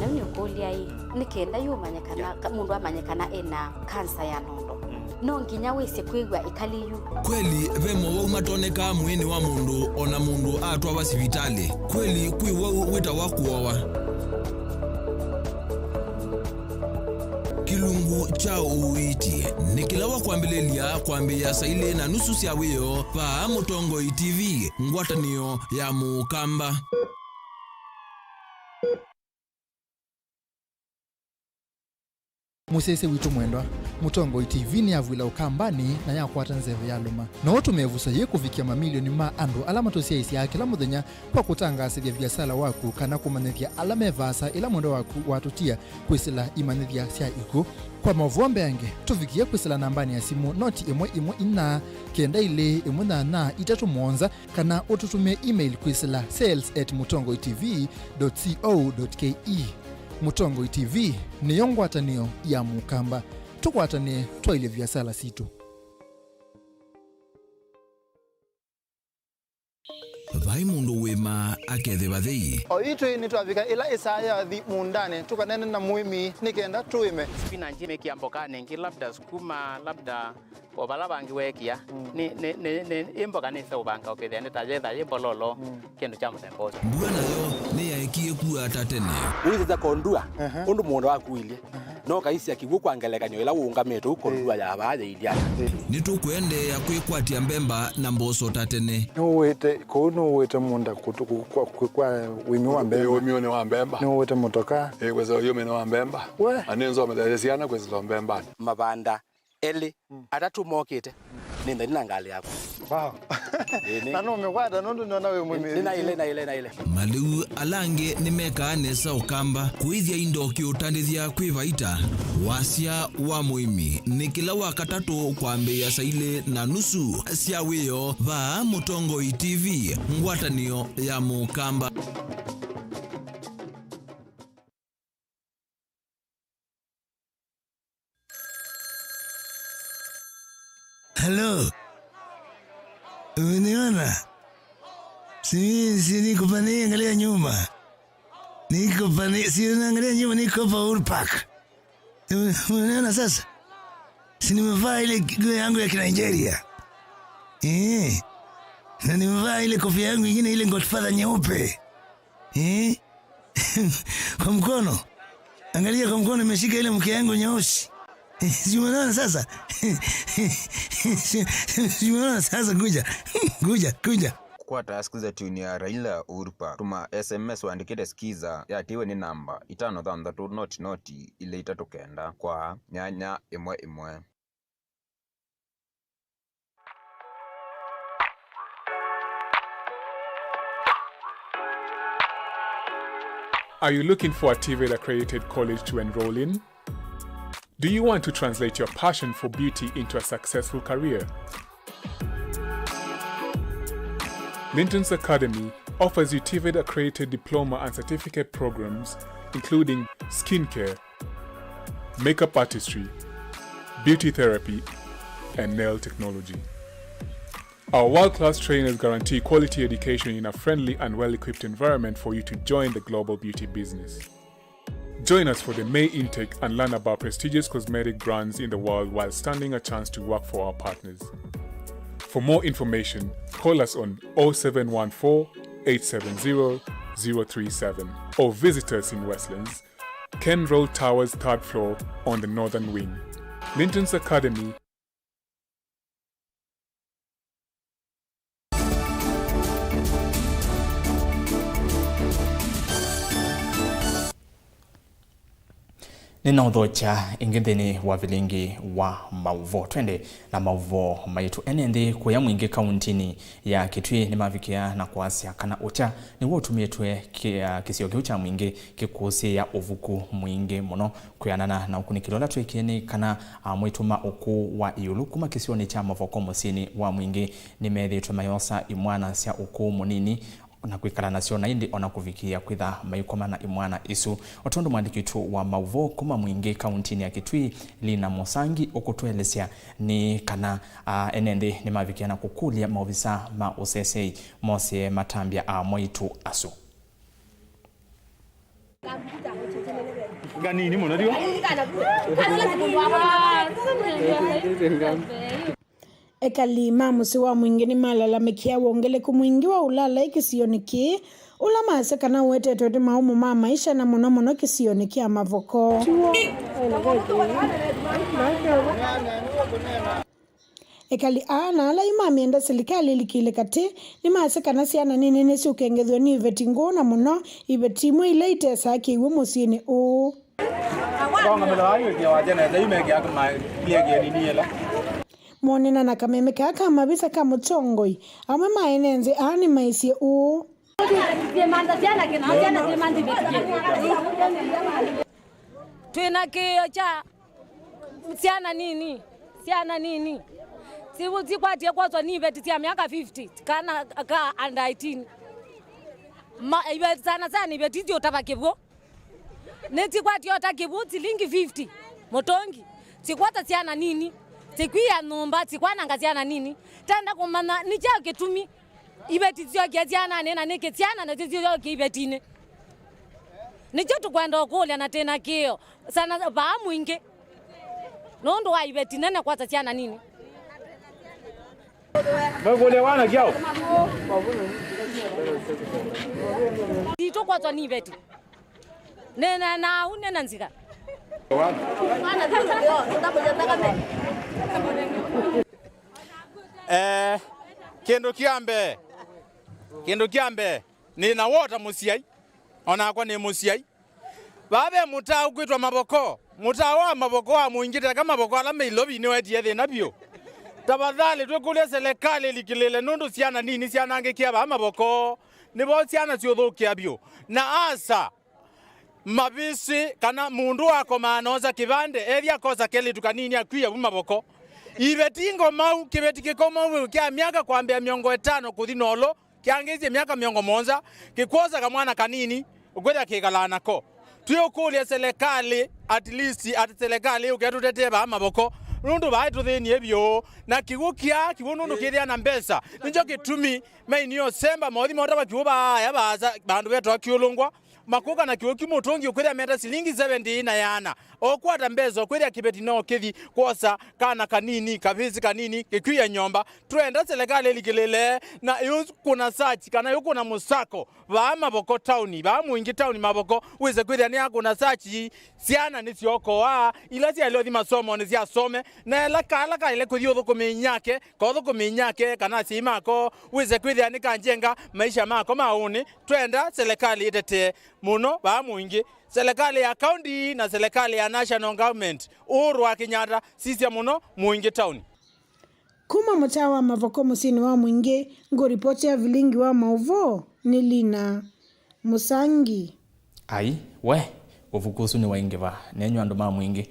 Nayu nĩũkũlya-ĩ, nĩ kenda yu ũmanye kana, ka-, mũndũ amanye kana ena kansa ya nondo, no nginya wĩsĩ kwĩw'a ĩkali yu? Kweli, ve mowau matonekaa mwĩĩnĩ wa mũndũ o na mũndũ atwawa sivitalĩ. Kweli, kwĩ wau wĩtawa kũowa. Kĩlungu kya ũiiti nĩ kĩla wa kwambĩlĩlya kwambĩĩa saa ilĩ na nusu sya wĩoo vaa Mũtongoi T V, ngwatanĩo ya Mũkamba. Mũsyaĩĩsya witũ mwendwa, Mũtongoi T V nĩyavw'ĩla Ũkambanĩ na yakwata nzeve yalũma. No ũtũme ĩvuso yĩĩ kũvikĩa mamilioni ma andũ ala matũsyaĩĩsyaa kĩla mũthenya kwa kũtangaasĩthya viasala waku kana kũmanyĩthya ala me vaasa ĩla mwendwa waku watũtia kwĩsĩla imanyĩthya sya ikw'ũ. Kwa maũvoo mbeange, tũvikĩe kwĩsĩla nambanĩ ya simũ noti ĩmwe ĩmwe inya kenda ilĩ ĩmwe nyanya itatũ mũonza, kana ũtũtũmĩe email kwĩsĩla sales at mũtongoi T V dot co dot K E. Mũtongoi T V nĩyo ngwatanĩo ya Mũkamba. Tũkwatanĩe twaĩlye viasala sitũ. Vai mũndũ wĩmaa akethĩwa thei. Oyu twĩ nĩtwavika ĩla ĩsaa yathi mũũndanĩ, tũkaneene na mũĩmi nĩ kenda tũĩme. Spinach mĩkĩa mbokanĩ ĩngĩ, labda sukuma, labda o vala vangĩ weekĩa. Mm. Nĩ, nĩ, nĩ, nĩ, ĩ mboka nĩseũvanga ũkethĩa nĩ ta yetha yĩ mbololo, mm, kĩndũ kya mũthemba ũsu. Mbua nayo nĩyaekie kua ta tene. Wĩsĩsya kondua, ehe, ũndũ mũũnda waku ũilyĩ. No kaisya kĩw'ũ kwa ngelekany'o ĩla ũũngamĩte ũkondua ya vaa yĩilyĩ ata. Nĩtũkũendeea kwĩkwatya mbemba na mboso ta tene. Nĩũwĩte, kũu nĩũwĩte mũũnda kũtũ-, kũ-, kwa, kwa, kwa ũĩmi wa mbemba. Ũĩminĩ wa mbemba. Nĩũwĩte mũtoka. Ĩ, kwĩsĩla ũĩminĩ wa mbemba. We. Na nĩnzomethaĩsye syana kwĩsĩla mbembanĩ. Mavanda elĩ, mm, atatũ mokĩte. Nĩ nthani na ngalĩ yakwa. Wow. Ĩĩ, nĩ. Na nũmĩkwata nũndũ nĩona wĩ mũmĩrĩku. Nĩ, nĩ naĩle, naĩle, naĩle. Malĩu ala angĩ nĩmekaa nesa Ũkamba, kũĩthya indo kĩũtandĩthya kwĩ vaita. Wasya wa mũĩmi nĩ kĩla wa katatũ kwambĩĩa saa ilĩ na nusu sya wĩoo vaa Mũtongoi T V, ngwatanĩo ya Mũkamba. Halo. Umeniona? Si, si niko pale, angalia nyuma. Niko pale, si unaangalia nyuma, niko hapa Uhuru Park. Ume-, umeniona sasa? Si nimevaa ile nguo yangu ya Kinigeria? Eh. Na nimevaa ile kofia yangu ingine, ile Godfather nyeupe. Eh? Kwa mkono. Angalia kwa mkono, nimeshika ile mke yangu nyeusi. Si umeona sasa? Si, si umeona sasa? Kuja. Kuja, kuja. Kũkwata Skiza tune ya Raila Uhuru Park, tũma S M S wandĩkĩte Skiza, yatiwe nĩ namba itano thanthatũ noti noti ilĩ itatũ kenda kwa nyanya ĩmwe ĩmwe. Are you looking for a TVET accredited college to enroll in? Do you want to translate your passion for beauty into a successful career? Linton's Academy offers you TVET accredited diploma and certificate programs, including skincare, makeup artistry, beauty therapy, and nail technology. Our world-class trainers guarantee quality education in a friendly and well-equipped environment for you to join the global beauty business. Join us for the May intake and learn about prestigious cosmetic brands in the world while standing a chance to work for our partners. For more information, call us on oh seven one four, eight seven zero, zero three seven, or visit us in Westlands, Ken Roll Towers, third floor, on the northern wing. Linton's Academy. Nĩnaũthokya ĩngĩ nthĩnĩ wa vilingi wa maũvoo. Twende na maũvoo maitũ. Ene nthĩ kũya Mwingĩ kauntinĩ ya Kitui nĩmavikĩa na kwasya kana ũkya nĩw'o ũtumĩtwe kĩ-, kĩsio kĩu kya Mwingĩ kĩkũsĩĩa ũvuku mwingĩ mũno. Kwĩanana na ũkunĩkĩli ũla twĩkie nĩ kana amwĩtũ ma ũkũũ wa ĩũlũ kuma kĩsionĩ kya Mavoko mũsyĩnĩ wa Mwingĩ nĩmethĩĩtwe mayosa imwana sya ũkũũ mũnini na kwĩkala nasyo, na ĩndĩ ona kũvikĩĩa kwĩtha maikomana imwana isu. O tondũ mwandĩki witũ wa maũvoo kuma Mwingĩ kauntinĩ ya Kitui, Lina Mũsangi, ũkũtũelesya nĩ kana, a, ene nthĩ nĩmavikĩa na kũkũlya maovisa ma ũseseĩ mose matambya amwaitũ asu. Nganini mũno, ndio? Ekali ma mũsyĩ wa Mwingĩ nĩmalalamĩkĩa wongeleku mwingĩ wa ũlaalai kĩsionĩ kĩĩ, ũla masya kana ũetetwe nĩ maũmũ ma maisha, na mũno mũno kĩsionĩ kya Mavoko. Ekali aa na ala yu mamyenda silikalĩ ĩlikĩle katĩ nĩmasya kana syana nini nĩsyũkengethw'a nĩ iveti ngũũ, na mũno iveti imwe ila itesaa kĩw'ũ mũsyĩnĩ ũũ. Monena na kameme kaa ka mavisa ka mũtongoi, amwe ma ene nthĩ aa nĩmaisye ũũ. Twĩna kĩĩo kya syana nini, syana nini. Sivu sikwatie kwoswa nĩ iveti sya myaka fifty, kana ka under eighteen. Ma, iveti sana sana, iveti isu ũtava kĩw'ũ. Nĩsikwatie ota kĩw'ũ silingi fifty mũtũngi. Sikwata syana nini, sikwia nyũmba, sikwananga syana nini. Tenda kũmanya nĩ kyaũ kĩtumi iveti syokie syananĩ, na nĩkĩ syana nasyo syokie ivetinĩ. Nĩkyo tũkwenda ũkũlya na twĩna kĩĩo sana vaa Mwingĩ nũndũ wa iveti nene kwata syana nini. Mwĩkũlya wana kyaũ? Sitũ kwatwa nĩ iveti. Nena nau nena nzika. Eh, kĩndũ kya mbee, kĩndũ kya mbee, nĩ na wota mũsyai, onakwa nĩ mũsyai. Vaa ve mũtaa ũkwĩtwa Mavoko. Mũtaa wa Mavoko wa Mwingĩ, teka Mavoko ala me Ilovi nĩwetie thĩna vyũ. Tafadhali twĩkũlya selekalĩ ĩlikĩlĩle nũndũ syana nini syanangĩkĩa vaa Mavoko. Nĩvo syana syũthũkĩa vyũ. Na asa, mavĩsĩ kana mũndũ wakomaa noosa kĩvandĩ, ethĩa akosa kelĩtu kanini akwia vu Mavoko. Iveti ngomau, kĩveti kĩkomau kya myaka kwambĩa mĩongo ĩtano kũthi nũlũ, kĩangĩĩsye myaka mĩongo mũonza, kĩkwosa kamwana kanini, ũkwĩthĩa kĩkalaa nako. Twĩũkũlya selekalĩ, at least, at selekalĩ yũke ĩtũtetee vaa Mavoko, nũndũ vaa ĩtũthĩnie vyũ. Na kĩw'ũ kĩaa, kĩw'ũ nũndũ kĩthĩa na mbesa, nĩkyo kĩtumi mainio semba mothi motava kĩw'ũ vaaya vaasa, vandũ vetwa Kĩũlũngwa, makũka na kĩw'ũ kĩmũtũngi ũkwĩthĩa meta silingi seventy na yana. Okwata mbesa ũkwĩthĩa kĩveti no kĩthi kwosa kana kanini, kavĩsĩ kanini, kĩkwia nyũmba. Twenda selekalĩ ĩlikĩlĩle na ĩũkũna search kana ĩũkũna mũsako vaa Mavoko tauni, vaa Mwingĩ tauni Mavoko, wĩse kwĩthĩa nĩyakũna search, syana nĩsyookoa, ila syaĩle ũthi masomonĩ syasome, na ĩla kala kaĩle kũthi ũthũkũmi nyake, kothũkũmi nyake, kana asyai mako, wĩse kwĩthĩa nĩkanjenga maisha mako ma ũnĩ. Twenda selekalĩ ĩtetee mũno vaa Mwingĩ, selekalĩ ya county na selekalĩ ya national government, Uhuru wa Kenyatta, sisya mũno Mwingĩ tauni. Kuma mũtaa wa Mavoko mũsyĩnĩ wa Mwingĩ, ngũripotĩa vilingi wa maũvoo nĩ Lina Mũsangi. Ai, we, ũvuku ũsu nĩwaingĩva. Nenyu andũ ma Mwingĩ,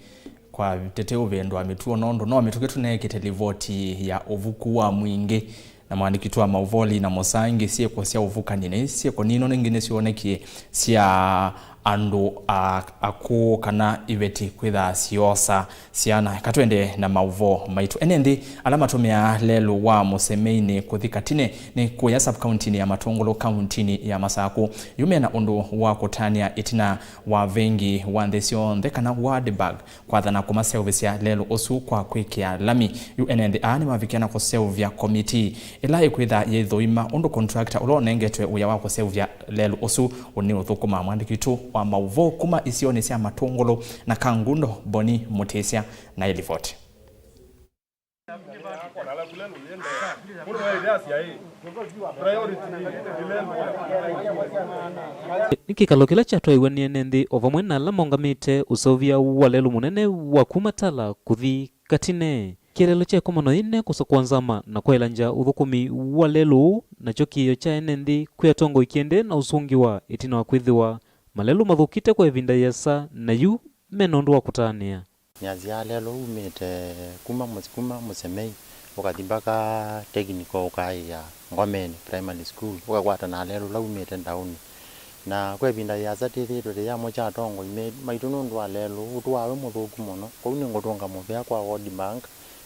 kwa tete ũvĩndũa mĩtuo nũndũ no mĩtũkĩ tũneekĩte livoti ya ũvuku wa Mwingĩ na mwandĩki wa maũvoo Lina Mũsangi. Syĩko sya ũvukani nĩ syĩko nino ningĩ nĩsyonekie sya Andũ a-, akũũ kana iveti kwĩthaa syoosa syana. Eka twende na maũvoo maitũ. Ene nthĩ ala matũmĩaa lelũ wa Mũsemeinĩ kũthi Katine nĩ kũya sub-kauntinĩ ya Matũngũlũ kauntinĩ ya Masakũ yu mena ũndũ wa kũtanĩa ĩtina wa vengi wa nthĩ syonthe kana World Bank kwathana kũmaseũvĩsya lelũ ũsu kwa kwĩkĩa lami. Yu ene nthĩ aa nĩmavikie na kũseũvya komitii ĩla ĩkwĩtha yĩthũima ũndũ contractor ũla ũnengetwe wĩa wa kũseũvya lelũ ũsu ũnĩũthũkũma. Mwandĩki witũ wa maũvoo kuma isionĩ sya Matũngũlũ na Kangundo, Boni Mũtĩsya, na ĩlivoti. Nĩ kĩkalo kĩla kyatwaĩwe nĩ ene nthĩ o vamwe na ala maũngamĩte ũseũvya wa lelũ mũnene wa kuma Tala kũthi Katine. Kĩeleelo kya ĩkomano yĩĩ nĩ kũsakũa nzama na kwaĩlangya ũthũkũmi wa lelũ, nakyo kĩĩo kya ene nthĩ kwĩ atongoi kĩendee na ũsũngĩwa ĩtina wa kwĩthĩwa malelũ mathũkĩte kwa ĩvinda yĩasa na yu mena ũndũ wa kũtanĩa. Nĩasyaa lelũ umĩte kuma mũs-, kuma Mũsemei ũkathi mbaka technical ũkaĩa Ngomeni Primary School, ũkakwata na lelũ ũla umĩte ndaũnĩ. Na kwa ĩvinda yĩasa tĩthĩĩtwe tĩ yamwe kya atongoi me-, maitũ nũndũ wa lelũ ũtũaa wĩ mũthũku mũno. Kwoou nĩngũtũnga mũvea kwa World Bank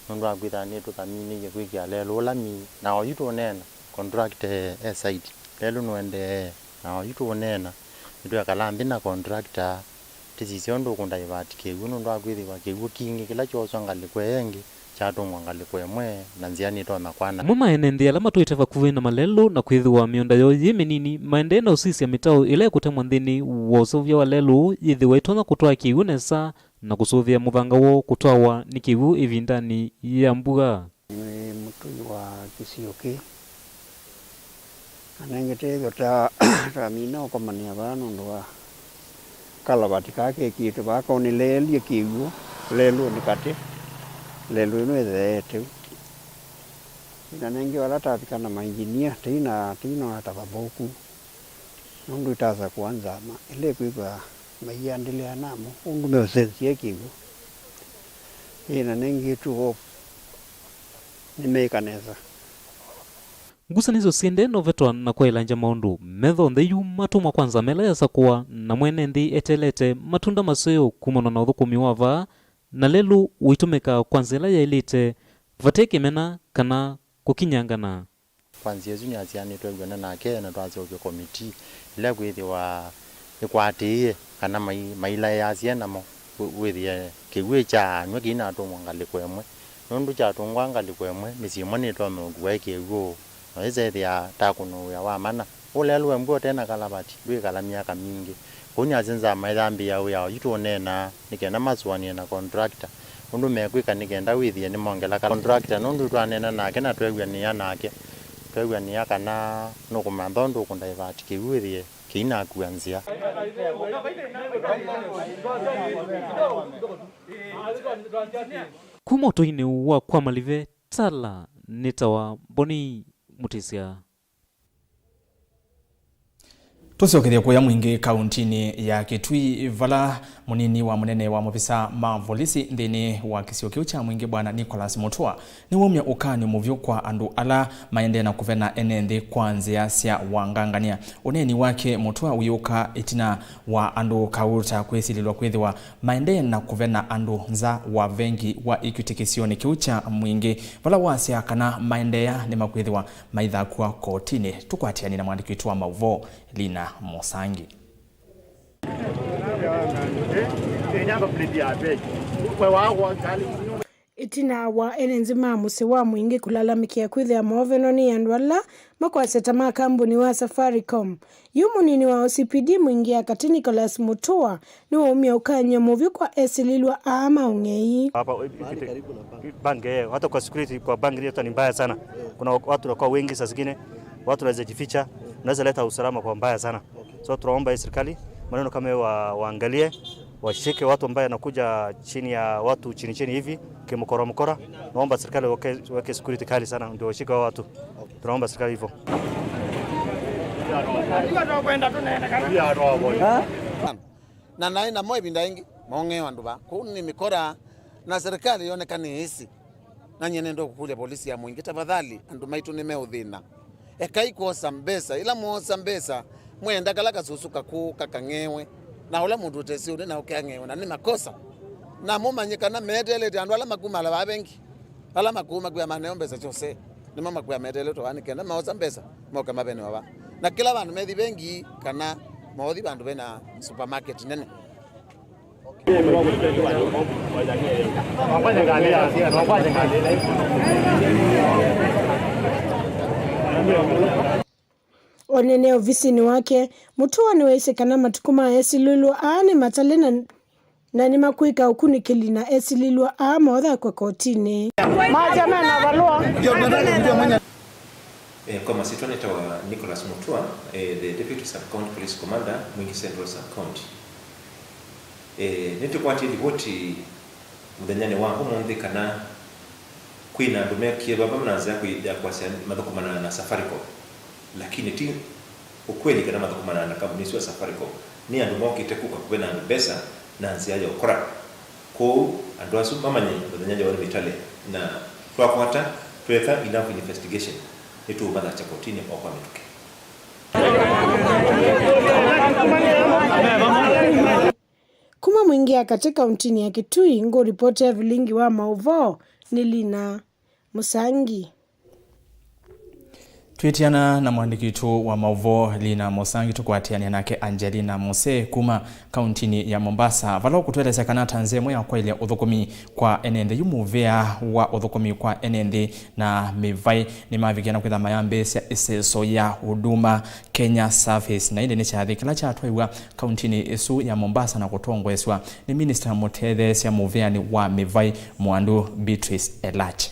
nũndũ wa kwĩthĩwa nĩtũthaminĩie kwĩkĩa lelũ ũla mi, na oyu tũũneena contractor e site. Lelũ nũendee, na oyu tũũneena nĩtwekala nthĩ na contractor. Tĩsisya ũndũ ũkũndivert kĩw'ũ nũndũ wa kwĩthĩwa kĩw'ũ kingĩ kĩla kyooswa ngalĩko ĩyo ĩngĩ kyatũngwa ngalĩko ĩmwe na nzĩa nĩtonya kwana. Amwe ma ene nthĩ ala matũĩte vakuvĩ na malelũ na kwĩthĩwa mĩũnda yoo yĩ mĩnini maendee na ũsisya mĩtaũ ĩla ĩkũtemwa nthĩnĩ wa ũseũvya wa lelũ yĩthĩwa ĩtonya kũtwaa kĩw'ũ nesa na kũsũvĩa mũthanga woo kũtwawa nĩ kĩw'ũ ĩvindanĩ ya mbua. Nĩ mũtũi wa kĩsio kĩĩ. Na nengete ĩthwa ta, tamina ũkomanĩa vaa nũndũ wa kalavati kaa kekĩĩtwe vaa kaũnĩleelye kĩw'ũ lelũnĩ katĩ, lelũ ĩno ĩtheete. Na nengĩ vala tavika na mainjinia, tĩina, tĩinona ta vathũku, nũndũ itasakũa nzama ĩla ĩkwĩthwa maiandĩlĩa namo ũndũ meũsenzia kĩw'ũ. Ĩĩ, na nengĩ tu o nĩmeĩka nesa. Ngusanĩsyo syĩendee na ũvetwa na kwaĩlangya maũndũ. Metho onthe yu matũmwa kwa nzama ĩla yasakũa, na mwene nthĩ eteelete matunda maseo kumana na ũthũkũmi wa vaa, na lelũ ũitũmĩka kwa nzĩa ĩla yaĩlĩte, vate kĩmena kana kũkinyangana. Kwa nzĩa ĩsu nĩasyaa nĩtweew'ana nake na twaseũvya komitii ĩla kwĩthĩwa ĩkwatĩĩe kana mai-, mailaĩasye namo wĩ-, wĩthĩe kĩw'ũ kyaanw'a kĩinatũngwa ngalĩko ĩmwe. Nũndũ kyatũngwa ngalĩko ĩmwe, mĩsyĩ ĩmwe nĩtonya ũkua ĩ kĩw'ũ, na ĩseethĩa ta kũnũũĩa wa mana. Ũlelũ wa mbua ũte na kalavati ndwĩkala myaka mingĩ. Kwoou nĩasya nzama ĩyambĩĩa wĩa oyu tũũneenaa nĩ kenda masũanĩe na contractor ũndũ mekwĩka nĩ kenda wĩthĩe nĩmongela kala contractor, nũndũ twaneena nake na tweew'anĩa nake, tweew'anĩa kana nũkũmantha ũndũ ũkũndivert kĩw'ũ wĩthĩe kĩinakua nzĩa. Kuma ũtũinĩ wa kwa Malive, Tala, nĩtawa Boni Mũtĩsya. Tũsyokethye kũya Mwingĩ kauntinĩ ya Kitui, vala mũnini wa mũnene wa maovisa ma volisi nthĩnĩ wa kĩsio kĩu kya Mwingĩ, Bwana Nicholas Mutua, nĩwaumya ũkany'o mũvyũ kwa andũ ala maendee na kũvena ene nthĩ kwa nzĩa sya wangangany'a. Ũneeni wake Mutua ũyũka ĩtina wa andũ kauta kwĩsilĩlwa kwĩthĩwa maendee na kũvena andũ nza wa vengi wa Equity kĩsionĩ kĩu kya Mwingĩ, vala wasya kana maendeea nĩmakwĩthĩwa maithakua kotinĩ. Tũkwatĩanĩ na mwandĩki witũ wa maũvoo, Lina Mũsangi. Ĩtina wa ene nthĩ ma mũsyĩ wa Mwingĩ kũlalamĩkĩa kwĩthĩa moovĩnwa nĩ andũ ala makwasya ta ma kambuni wa Safaricom, yu mũnini wa O C P D Mwingĩ ya Katĩ Nicholas Mutua nĩwaumya ũkany'o mũvyũ kwa esilĩlwa aa ma ũng'ei. Hapa, bank, eh, hata kwa security kwa bank ni hata ni mbaya sana. Kuna watu wanakuwa wengi, saa zingine watu wanaweza jificha, unaweza leta usalama kwa mbaya sana. So tunaomba hii serikali, maneno kama hiyo wa-, waangalie, washike watu ambaye anakuja chini ya watu chini chini hivi, kimkora mkora. Naomba serikali weke, weke security kali sana ndio washike hao watu. Tunaomba serikali hivyo. Na naĩ namo ĩvinda ĩngĩ, maũng'eo andũ vaa. Kũu nĩ mĩkora, na serikali yoneka nĩ ĩsĩ. Na nyie nĩenda kũkũlya polisi ya Mwingĩ, tafadhali, andũ maitũ nĩmeũthĩna. Ekai kwosa mbesa. Ĩla mwoosa mbesa, mwenda kala kasũsũ kakũũ kakang'ewe. Na ũla mũndũ ũtesĩ ũndũ na ũkeang'ewa, na nĩ makosa. Na mũmanye kana meteelete andũ ala makumala vaa vengi, ala makũũ makwĩa maneo mbesa syose, nĩmo makwĩa meteelete vaa nĩ kenda maosa mbesa, moke mavenewa vaa. Na kĩla vandũ methi vengi kana maothi vandũ vena supermarket nene. Onene ovisinĩ wake, Mutua nĩwaisye kana matukũ ma esilĩlw'a aa nĩ matale na, na nĩmakwĩka ũkunĩkĩli na esilĩlw'a aa mothakwe kotinĩ. Maja mena valũa. Eh, kwa masyĩtwa nĩtawa Nicholas Mutua, eh, the Deputy Sub-County Police Commander, Mwingi Central Sub-County. Eh, nĩtũkwatie livoti mũthenyanĩ wa ũmũnthĩ kana kwĩ na andũ mekie vava na nzĩa kwĩ-, ya kwasya mathũkũmanaa na Safaricom, lakini ti ũkweli kana mathũkũmanaa na kambuni ĩsu ya Safaricom. Nĩ andũ mokĩte kũka kũvena andũ mbesa na nzĩa ya ũkora. Kwoou andũ asu mamanye mũthenya yoo nĩ mĩtale, na twakwata, tweka enough investigation, nĩtũũmathakya kotinĩ o kwa mĩtũkĩ. Kuma Mwingi ya Katĩ kauntinĩ ya Kitui, ngũripoti Evilingi wa maũvoo nĩ Lina Mũsangi. Twĩtiana na mwandĩki witũ wa maũvoo Lina Mũsangi, tũkwatĩanĩa nake Angelina Mose kuma kauntinĩ ya Mombasa, vala ũkũtũelesya kana ta nzĩa ĩmwe ya kwaĩlya ũthũkũmi kwa ene nthĩ yu mũvĩa wa ũthũkũmi kwa ene nthĩ na mĩvaĩ nĩmavikĩa na kwĩtha mayambĩĩsya ĩseso ya Huduma Kenya Service, na ĩndĩ nĩ kyathĩ kĩla kyatwaiwa kauntinĩ ĩsu ya Mombasa na kũtongoeswa nĩ minista mũtetheesya mũvĩanĩ wa mĩvaĩ Mwandu Beatrice Elach.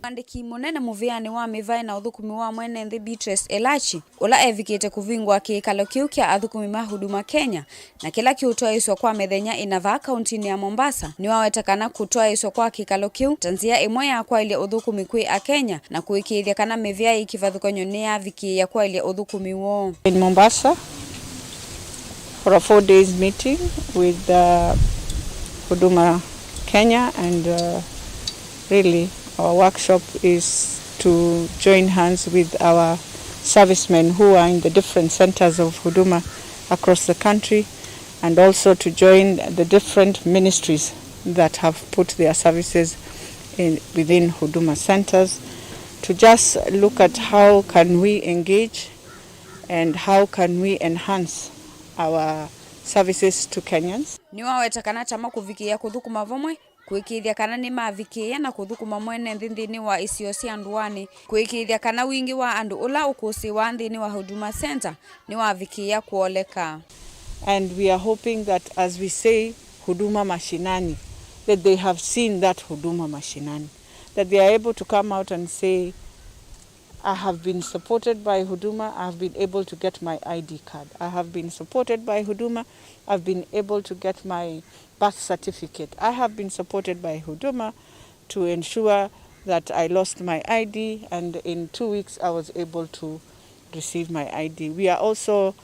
Mwandĩki mũnene mũvĩanĩ wa mĩvaĩ na ũthũkũmi wa mwene nthĩ Beatrice Elachi, ũla evikĩte kũvingũa kĩĩkalo kĩu kya athũkũmi ma Huduma Kenya, na kĩla kĩũtwaĩĩswa kwa mĩthenya ĩna vaa kauntinĩ ya Mombasa, nĩwaweta kana kũtwaĩĩswa kwa kĩkalo kĩu ta nzĩa ĩmwe ya kwaĩlya ũthũkũmi kwĩ Akenya na kũĩkĩĩthya kana mĩvĩa yĩ kĩvathũkany'o nĩyavikĩĩa kwaĩlya ũthũkũmi woo. In Mombasa for a four days meeting with uh, Huduma Kenya and uh, really our workshop is to join hands with our servicemen who are in the different centers of Huduma across the country and also to join the different ministries that have put their services in, within Huduma centers to just look at how can we engage and how can we enhance our services to Kenyans. Nĩwaweta kana tama kũvikĩĩa kũthũkũma vamwe kũĩkĩĩthya kana nĩmavikĩĩa na kũthũkũma mwene nthĩ nthĩnĩ wa isio sya ndũanĩ, kũĩkĩĩthya kana wingĩ wa andũ ũla ũkũsĩĩwa nthĩnĩ wa Huduma Center nĩwavikĩĩa kũoleka. And we are hoping that as we say Huduma Mashinani, that they have seen that Huduma Mashinani, that they are able to come out and say, I have been supported by Huduma. I have been able to get my I D card. I have been supported by Huduma. I've been able to get my birth certificate. I have been supported by Huduma to ensure that I lost my I D, and in two weeks I was able to receive my I D. We are also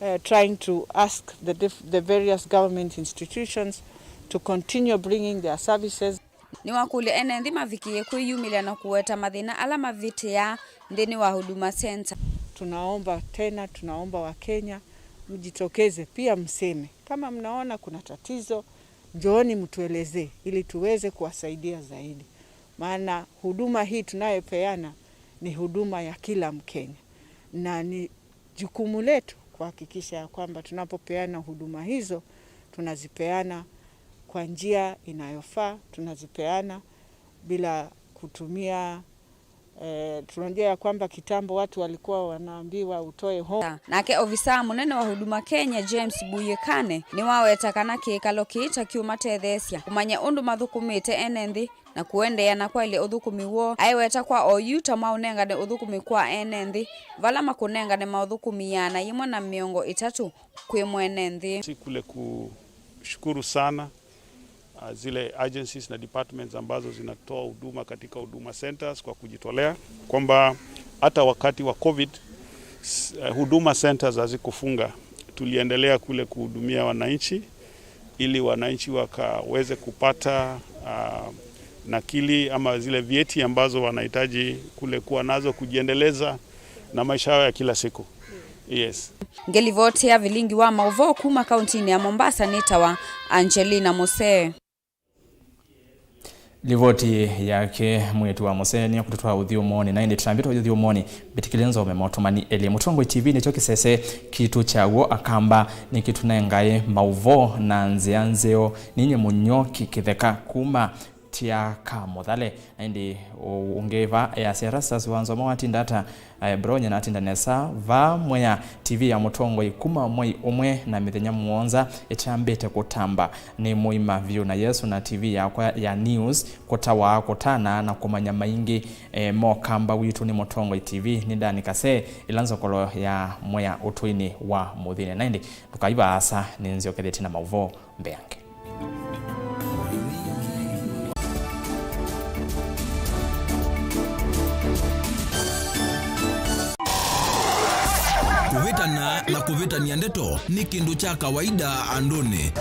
uh, trying to ask the, diff- the various government institutions to continue bringing their services. Nĩwakũlya ene nthĩ mavikĩĩe kwĩyumĩlya na kũweta mathĩna ala mavĩtĩaa nthĩnĩ wa Huduma Center. Tunaomba tena, tunaomba Wakenya mjitokeze pia, mseme kama mnaona kuna tatizo, njooni mtuelezee ili tuweze kuwasaidia zaidi, maana huduma hii tunayopeana ni huduma ya kila Mkenya na ni jukumu letu kuhakikisha ya kwamba tunapopeana huduma hizo tunazipeana kwa njia inayofaa, tunazipeana bila kutumia eh, tunajua ya kwamba kitambo watu walikuwa wanaambiwa utoe ho. Nake ovisaa mũnene wa Huduma Kenya James Buyekane nĩwaweta kana kĩĩkalo kĩĩ ta kĩũmatetheesya kũmanya ũndũ mathũkũmĩte ene nthĩ na kũendeea na kwaĩlya ũthũkũmi woo, aiweta kwa oyu ta maũnengane ũthũkũmi kwa ene nthĩ, vala makũnengane maũthũkũmi ĩana yĩmwe na mĩongo ĩtatũ kwĩ mwene nthĩ. Si kule kushukuru sana, uh, zile agencies na departments ambazo zinatoa huduma katika Huduma Centers kwa kujitolea, kwamba hata wakati wa covid, s- uh, Huduma Centers hazikufunga. Tuliendelea kule kuhudumia wananchi ili wananchi wakaweze kupata uh, nakili ama zile vyeti ambazo wanahitaji kule kuwa nazo kujiendeleza na maisha yao ya kila siku. Yes. Ngĩlivoti ya vilingi wa maũvoo kuma kauntinĩ ya Mombasa nĩtawa Angelina Musee. Livoti yake mwĩĩtu wa Musee nĩyo kũtũtwaa ũthyũmũonĩ, na ĩndĩ tũtambĩte ũthyũmũonĩ, mbĩtĩkĩlya nzome maũtũmani elĩ. Mũtongoi T V nĩkyo kĩsese kitũ kya w'o. Akamba nĩkĩtũnengae maũvoo na nzĩa nzeo. Ninye Mũnyoki Kĩtheka kuma Tia ka Mũthale. Na ĩndĩ ũ-, ũngĩ va easya, Erastus wa Nzoma watinda ata? Eh, bro, nye natinda nesa. Va Mwea, T V ya mũtongoi kuma mwei ũmwe na mĩthenya mũonza ĩtambĩte kũtamba. Nĩ mũima vyũ na Yesũ na T V yakwa ya news kũtawa kũtana na kũmanya maingĩ, eh, mo kamba witũ nĩ mũtongoi T V. Nĩ Dani Kase, ĩla nzokolo ya Mwea ũtũinĩ wa Mũthine. Na ĩndĩ ndũkai vaasa, nĩnzyokethĩtye na maũvoo mbeange. Kũvĩtana na kũvĩtany'a ndeto nĩ kĩndũ kya kawaida andũnĩ.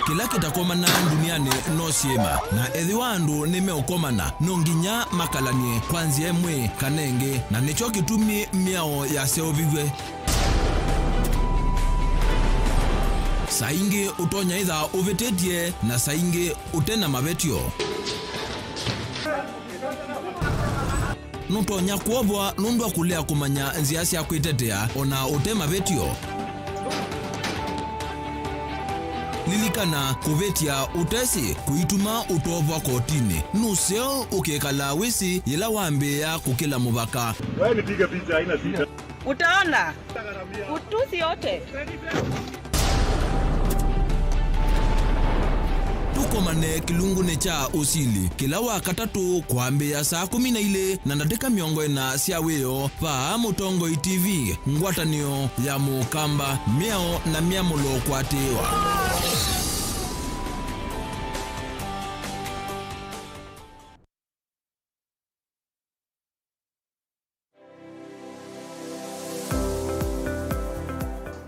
Kĩla kĩtakomana ndunianĩ no syĩma, na ethĩwa andũ nĩmeũkomana, no nginya makalany'e kwa nzĩa ĩmwe kana ĩngĩ, na nĩkyo kĩtumi mĩao yaseũviw'e. Saa ingĩ ũtonya ĩtha ũvĩtĩtye, na saa ingĩ ũte na mavetyo. Nũtonya kwovwa nũndũ wa kũlea kũmanya nzĩa sya kwĩtetea o na ũte mavetyo. Lilikana, kũvĩtya ũtesĩ kũituma ũtoovwa kotinĩ. Nũseo ũkĩkalaa wĩsĩ yĩla wambĩĩa kũkĩla mũvaka. Wewe nipige picha, haina shida. Utaona utusi yote. Tũkomane kĩlungunĩ kya ũsili kĩla wa katatũ kwambĩĩa saa kũmi na ilĩ na ndatĩka mĩongo ĩna sya wĩoo, vaa Mũtongoi T V, ngwatanĩo ya Mũkamba, mĩao na mĩamũlo kũatĩĩwa.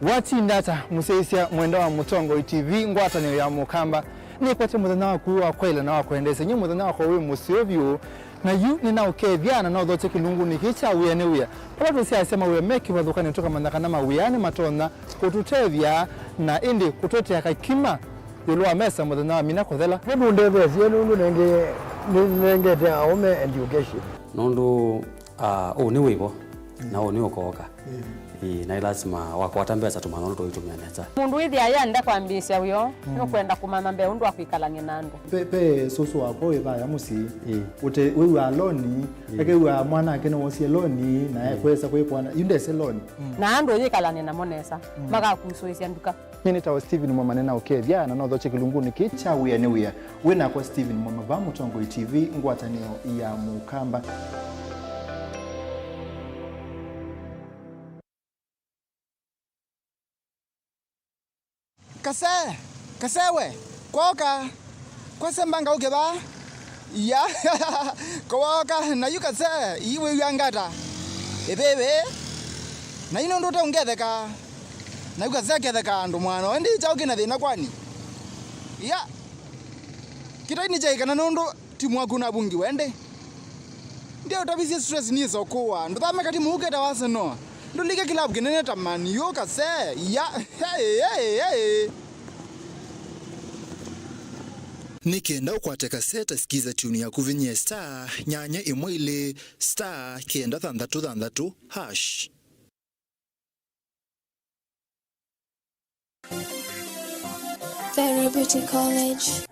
Watinda ata mũsyaĩĩsya mwenda wa Mũtongoi T V, ngwatanĩo ya Mũkamba? Nĩkwete mũthenya waku wa kwaĩla na wa kwendeesya. Nyie mũthenya wakwa wĩ mũseo vyũ, na yu nĩnaũkethya na nothokye kĩlungunĩ kĩĩ kya Wĩa nĩ Wĩa, vala tũsyaasya mawĩa me kĩvathũkanĩo tũkamanya kana mawĩa nĩmatonya kũtũtethya na ĩndĩ kũtũetea kakima ĩũlũ wa mesa mũthenya wa mina kũthela. Nĩmũndetheesye nũndũ nĩngĩ nĩnengete aũme education. Nũndũ, ah, ũũ nĩ wĩvo, na ũũ nĩ ũkooka. Ĩĩ, na ĩ lasima wakwata mbesa tũmanya ũndũ tũitũmĩa nesa. Mũndũ wĩthĩa yenda kwambĩĩsya wĩoo, nũkwenda kũmanya mbee ũndũ wa kwĩkalany'a na andũ. Pe, pe sũsũ wakwa wĩ vaya mũsyĩ. Ĩĩ. Ũte wĩw'aa loni, ĩĩ, akew'aa mwanake nĩwosie loni, na ekwesa kwĩkwana, yu ndese loni. Na andũ ũyĩkalany'a namo nesa, makakusũĩsya nduka. Nyie nĩtawa Stephen Mwema, nĩnaũkethya na nothokye kĩlungunĩ kĩĩ kya Wĩa nĩ Wĩa. Wĩ nakwa Stephen Mwema vaa Mũtongoi T V, ngwatanĩo ya Mũkamba. Kase, Kase we, kwoka. Kwasembanga ũke vaa. Ya, kwoka, na yu Kase, ii wĩw'a ngata. Ĩvĩvĩ. Na yu nũndũ ũte ũngetheka. Na yu Kase ketheka andũ mwana. Ĩndĩ kyaũ kĩna thĩna kwani? Ya. Kĩtai nĩkyaĩkana nũndũ timu waku navungiwe ĩndĩ. Ndio ũtavisye stress nĩsokũwa. Ndũthame katimu ũketa wa Arsenal. Ndũlike club kĩnene ta Man U, Kase. Ya. Hey, hey, hey. Nĩ kenda ũkwate kaseta, sikiza tune yaku, vinyie star nyanya ĩmwe ilĩ star kenda thanthatũ thanthatũ hash. Vera Beauty College.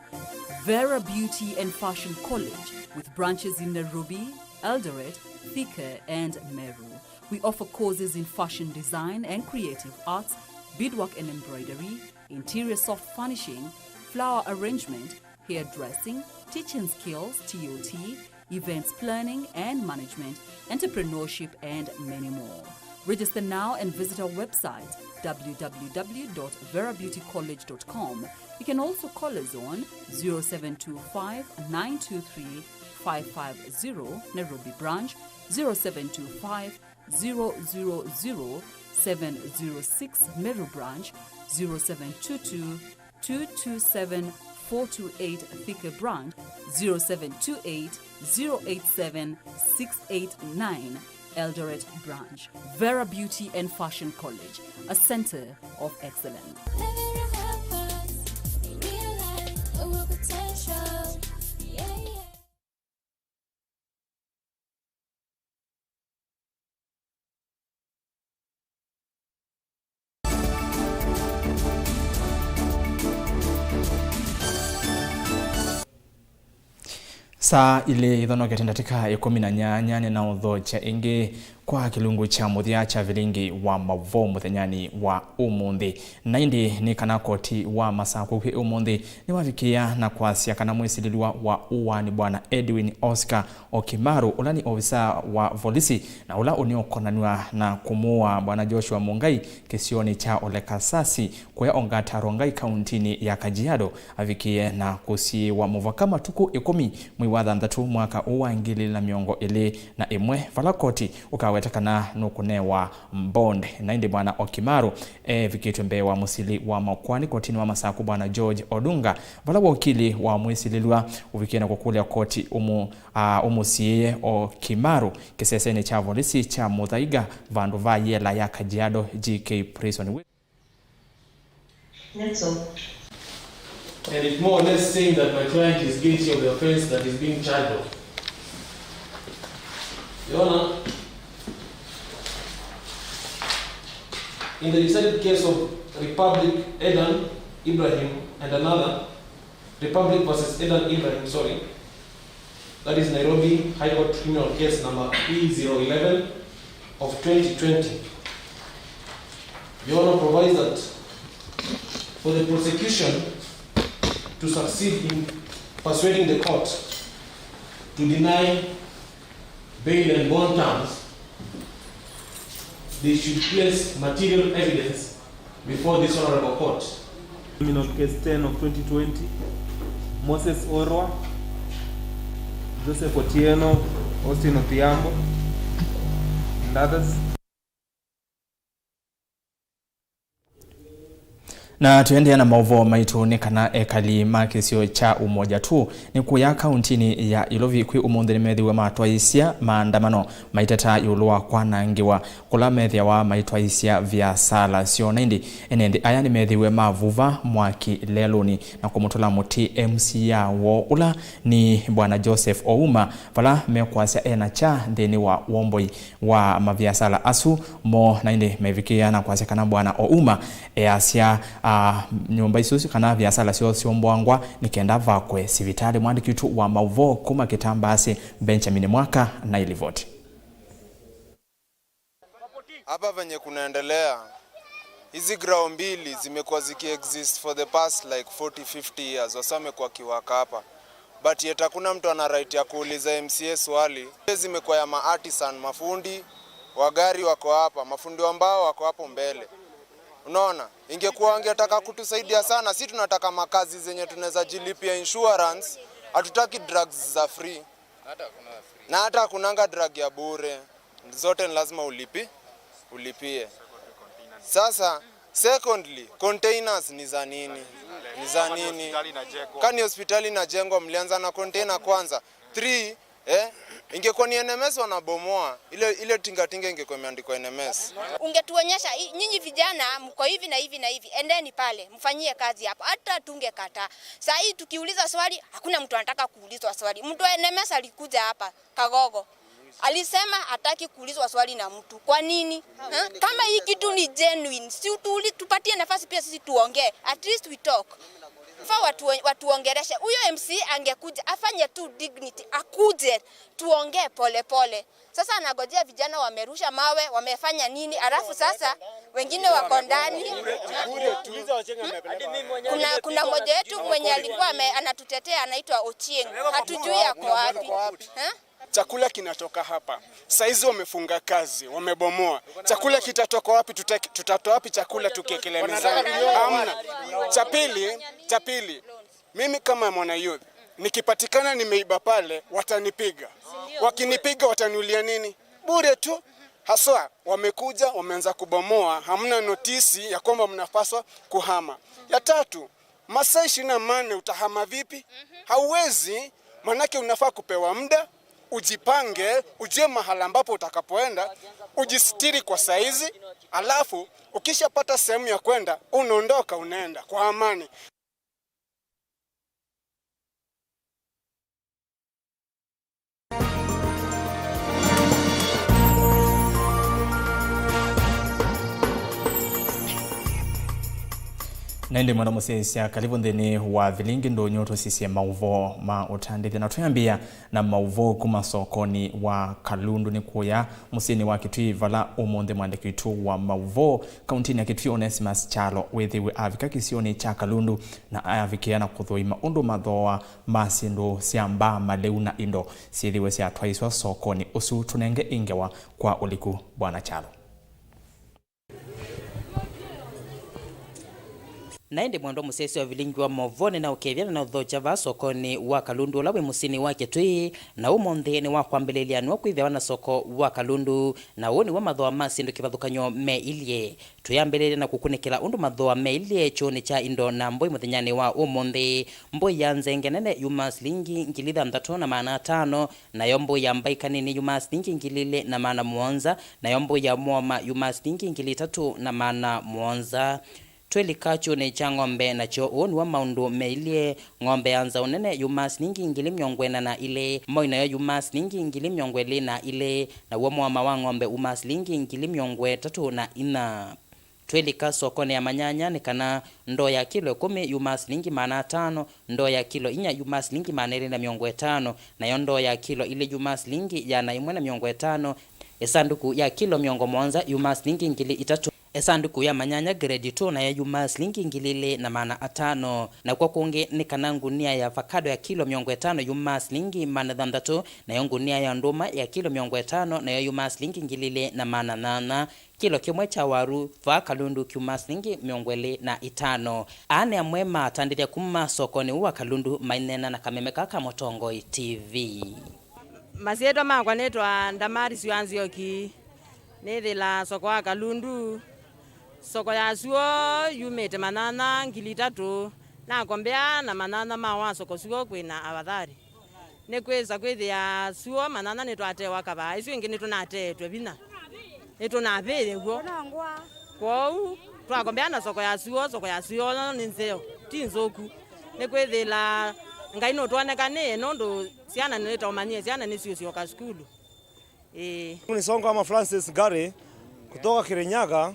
Vera Beauty and Fashion College, with branches in Nairobi, Eldoret, Thika, and Meru. We offer courses in fashion design and creative arts, beadwork and embroidery, interior soft furnishing, flower arrangement, hairdressing, teaching skills, T O T, events planning and management, entrepreneurship, and many more. Register now and visit our website, w w w dot vera beauty college dot com. You can also call us on zero seven two five, nine two three, five five zero, Nairobi branch, zero seven two five, zero zero zero, seven zero six, Meru branch, zero seven two two, two two seven, four two eight, Thika branch, zero seven two eight, zero eight seven, six eight nine. Eldoret Branch. Vera Beauty and Fashion College, a center of excellence. Saa ilĩ ithonokete ndatĩka ĩkũmi na nyanya, nĩnaũthokya ĩngĩ kwa kĩlungu kya mũthya kya vilingi wa maũvoo mũthenyanĩ wa ũmũnthĩ. Na ĩndĩ nĩ kana koti wa Masakũ kwĩ ũmũnthĩ nĩwavikĩĩa na kwasya kana mwĩsilĩlw'a wa ũaani Bwana Edwin Oscar Okimaru, ũla nĩ ovisa wa volisi na ũla ũnĩũkonanw'a na kũmũũa Bwana Joshua Mungai kĩsionĩ kya Olekasasi, kũya Ongata Rongai, kauntinĩ ya Kajiado, avikĩe na kũsiĩĩwa mũvaka matukũ ĩkũmi mwei wa thanthatũ mwaka ũũ wa ngili ilĩ na mĩongo ĩlĩ na ĩmwe, vala koti ũkaweta kana nũkũnewa bond. Na ĩndĩ Bwana Okimaru evikĩtw'e mbee wa mũsili wa makoani kotinĩ wa Masakũ, Bwana George Odunga, vala wakili wa mwĩsilĩlw'a ũvikĩe na kũkũlya koti ũmũ-, a, ũmũsiĩĩe Okimaru kĩsesenĩ kya volisi kya Muthaiga vandũ va yela ya Kajiado G K Prison. That's all. And it's more or less saying that my client is guilty of the offense that is being charged of. Your Honor, in the decided case of Republic Edan Ibrahim and another, Republic versus Edan Ibrahim, sorry, that is Nairobi High Court criminal case number E zero eleven of twenty twenty. Your Honor, provides that for the prosecution to succeed in persuading the court to deny bail and bond terms, they should place material evidence before this honorable court. Criminal case ten of twenty twenty, Moses Orwa, Joseph Otieno, Austin Odhiambo, and others. Na tũendeea na maũvoo maitũ, nĩ kana ekali ma kĩsio kya Umoja tu nĩ kũya kauntinĩ ya Ilovi kwĩ ũmũnthĩ nĩmethĩwe matwaĩĩsya maandamano maiteta ĩũlũ wa kwanangĩwa kũla methĩawa maitwaĩĩsya viasala syoo. Na ĩndĩ ene nthĩ aya nĩmethĩwe mavuva mwaki lelũnĩ na kũmũtũla mũtĩ M C A woo, ũla nĩ Bwana Joseph Ouma, vala mekwasya ena kya nthĩnĩ wa womboi wa maviasala asu moo. Na ĩndĩ mevikĩĩa na kwasya kana Bwana Ouma easya, a, nyũmba isu kana viasala syoo syombwangwa nĩ kenda vakwe sivitalĩ. Mwandĩki witũ wa maũvoo kuma Kĩtambaasĩ, Benjamin Mwaka, na ĩlivoti. Hapa venye kunaendelea, hizi grao mbili zimekuwa zikiexist for the past, like, forty, fifty years, wasa wamekuwa wakiwaka hapa. But yet hakuna mtu ana right ya kuuliza M C A swali. Zimekuwa ya maartisan, mafundi wa gari wako hapa, mafundi wa mbao wako hapo mbele. Unaona? Ingekuwa wangetaka kutusaidia sana, si tunataka makazi zenye tunaweza jilipia insurance, hatutaki drugs za free. Na hata hakunanga drug ya bure. Zote ni lazima ulipi, ulipie. Sasa, secondly, containers ni za nini? Ni za nini? Kani hospitali inajengwa, mlianza na container kwanza? Three, eh? Ingekuwa ni N M S wanabomoa, ile, ile tingatinga ingekuwa imeandikwa N M S. Ungetuonyesha, "I-, nyinyi vijana mko hivi na hivi na hivi, endeni pale, mfanyie kazi hapo." Hata tungekataa. Saa hii tukiuliza swali, hakuna mtu anataka kuulizwa swali. Mtu wa N M S alikuja hapa, Kagogo. Alisema hataki kuulizwa swali na mtu. Kwa nini? Eh? Kama hii kitu ni genuine, si utuuli-, tupatie nafasi pia sisi tuongee. At least we talk. Fa watu, watuongereshe. Huyo M C A angekuja, afanye tu dignity, akuje, tuongee pole pole. Sasa anagojea vijana wamerusha mawe, wamefanya nini? Alafu sasa wengine wako ndani. Kuna, kuna mmoja wetu mwenye alikuwa ame-, anatutetea, anaitwa Ochieng. Hatujui ako wapi. Eh? Chakula kinatoka hapa. Saizi wamefunga kazi, wamebomoa. Chakula kitatoka wapi? Tuta-, tutatoa wapi chakula tukiekelea mezani? Hamna. Cha pili, cha pili, mimi kama mwana youth, nikipatikana nimeiba pale, watanipiga. Wakinipiga, wataniulia nini? Bure tu. Haswa, wamekuja, wameanza kubomoa, hamna notisi ya kwamba mnapaswa kuhama. Ya tatu, masaa ishirini na manne utahama vipi? Hauwezi, manake unafaa kupewa muda, Ujipange, ujue mahala ambapo utakapoenda, ujisitiri kwa saizi, alafu ukishapata sehemu ya kwenda, unaondoka, unaenda kwa amani. Na ĩndĩ mwenda mũsyaĩĩsya, kalĩvu nthĩnĩ wa vilingi ndũnyũ tũsisye maũvoo ma ũtandĩthya, na twĩambĩĩa na maũvoo kuma sokonĩ wa Kalundu. Nĩ kũya mũsyĩnĩ wa Kitui, vala ũmũnthĩ mwandĩki witũ wa maũvoo kauntinĩ ya Kitui, Onesimus Kyalo, wĩthĩwe avika kĩsionĩ kya Kalundu na avikĩa na kũthũima ũndũ mathooa ma syĩndũ sya mbaa, malĩu na indo syĩthĩwe syatwaĩswa sokonĩ ũsu. Tũnenge ĩ ngewa kwa ũliku, Bwana Kyalo. Na ĩndĩ mwendwa mũsyaĩĩsya wa vilingi wa maũvoo, nĩnaũkethya na naũthokya vaa sokonĩ wa Kalundu ũla wĩ mũsyĩnĩ wa Kitui, na ũmũnthĩ nĩ wa kwambĩlĩlya nĩw'o kwĩthĩawa na soko wa Kalundu, na ũũ nĩw'o mathooa ma syĩndũ kĩvathũkany'o meilyĩ. Twĩambĩlĩlya na kũkunĩkĩla ũndũ mathooa meilyĩ kyũũnĩ kya indo na mbũi mũthenyanĩ wa ũmũnthĩ. Mbũi ya nzenge nene yumaa silingi ngili thanthatũ na maana atano, nayo mbũi ya mbaika nini yumaa silingi ngili ilĩ na maana mũonza, nayo mbũi ya mũoma yumaa silingi ngili itatũ na maana mũonza. Twĩlika kyũũnĩ kya ng'ombe, nakyo ũũ nĩw'o maũndũ meilyĩ. Ng'ombe ya nzaũ nene yumaa silingi ngili mĩongo ĩna na ilĩ, moi nayo yumaa silingi ngili mĩongo ĩlĩ na ilĩ, naw'o mũoma wa ng'ombe umaa silingi ngili mĩongo ĩtatũ na inya. Twĩlika sokonĩ ya manyanya nĩ kana ndoo ya kilo ĩkũmi yumaa silingi maana atano, ndoo ya kilo inya yumaa silingi maana elĩ na mĩongo ĩtano, nayo ndoo ya kilo ilĩ yumaa silingi ĩana ĩmwe na mĩongo ĩtano, ĩsandũku ya kilo mĩongo mũonza yumaa silingi ngili itatũ, ĩsandũku ya manyanya grade two nayo yumaa silingi ngili ilĩ na maana atano. Nakw'o kũngĩ nĩ kana ngunia ya avocado ya kilo mĩongo ĩtano yumaa silingi maana thanthatũ, nayo ngunia ya ndũma ya kilo mĩongo ĩtano nayo yumaa silingi ngili ilĩ na maana nyanya. Kilo kĩmwe kya waru vaa Kalundu kyumaa silingi mĩongo ĩlĩ na itano. Aa nĩ amwe ma atandĩthya kuma sokonĩ ũũ wa Kalundu maineena na kameme kaa ka Mũtongoi T V. Masyĩtwa makwa nĩtwa Ndamaris wa Nzioki, nĩthĩla soko wa Kalundu. Soko ya suo yumĩte manyanya ngili itatũ, nakombea na manyanya ma wa soko suo kwĩna avathari. Nĩkwĩsa kwĩthĩa suo manyanya nĩtwatewa kavaa, isu ingĩ nĩtũnateetwe vinya, nĩtũnavĩĩe w'o. Kwoou twakombea na soko ya suo, soko ya suo nĩ nzeo, ti nzũku. Nĩkwĩthĩla Ngai nũtwonekanĩe nũndũ syana nĩtaũmanyie syana nĩsiũsyoka sukulu. Ĩĩ. Mimi ni Sonko ama Francis Ngari kutoka Kirinyaga.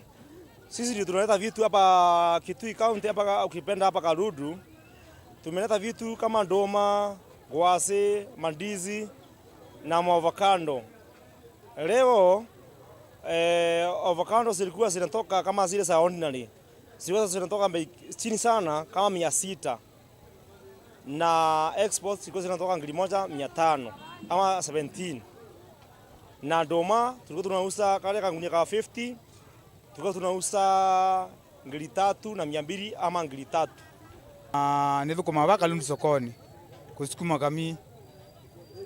Sisi ndio tunaleta vitu hapa Kitui County, hapa ukipenda hapa Kalundu. Tumeleta vitu kama ndoma, ngwasĩ, mandizi na maavocado. Leo eh, avocado zilikuwa zinatoka kama zile za ordinary, zilikuwa zinatoka bei chini sana kama mia sita, na exports zilikuwa zinatoka ngili moja mia tano ama seventeen, na ndoma tulikuwa tunauza kale kangunia ka fifty, tulikuwa tunauza ngili tatu na mia mbili ama ngili tatu. Ah, nĩthũkũmaa vaa Kalundu sokonĩ, kũsukuma kamii.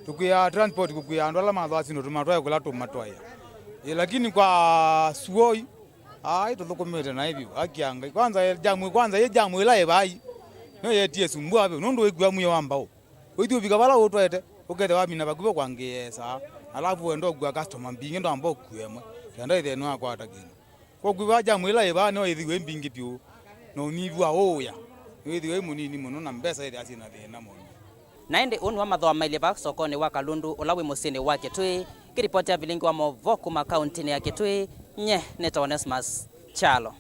Tũkwĩaa transport kũkwĩa andũ ala mathooa syĩndũ tũmatwae kũla tũmatwaĩa. Ĩ, lakini kwa suoi, ai, tũthũkũmĩte naĩ vyũ, akia Ngai. Kwanza, ĩ, jamu, kwanza, ĩ jamu ĩla ĩvai, nĩyo yetie sumbua vyũ, nũndũ wĩkua mwĩo wa mbaũ. Ũithi ũvika vala ũtwaĩte, ũkethĩa wamina vakuvĩ kwangĩĩa saa, alafu wenda ũkua customer mbingĩ, ndwamba ũkue ĩmwe, kenda ĩthĩe nĩwakwata kĩndũ. Kwoou kwĩva jamu ĩla ĩvaa nĩyo ĩthĩwe ĩ mbingĩ vyũ, na ũnyivu wa ũũya nĩwĩthĩwe wĩ mũnini mũno, na mbesa ithĩa syĩ na thĩna mũno. Na ĩndĩ ũũ nĩw'o mathooa mailye vaa sokonĩ wa Kalundu ũla wĩ mũsyĩnĩ wa Kitui. Kĩripoti ya vilingi wa maũvoo kuma kauntinĩ ya Kitui, nye nĩtawa Onesmus Kyalo.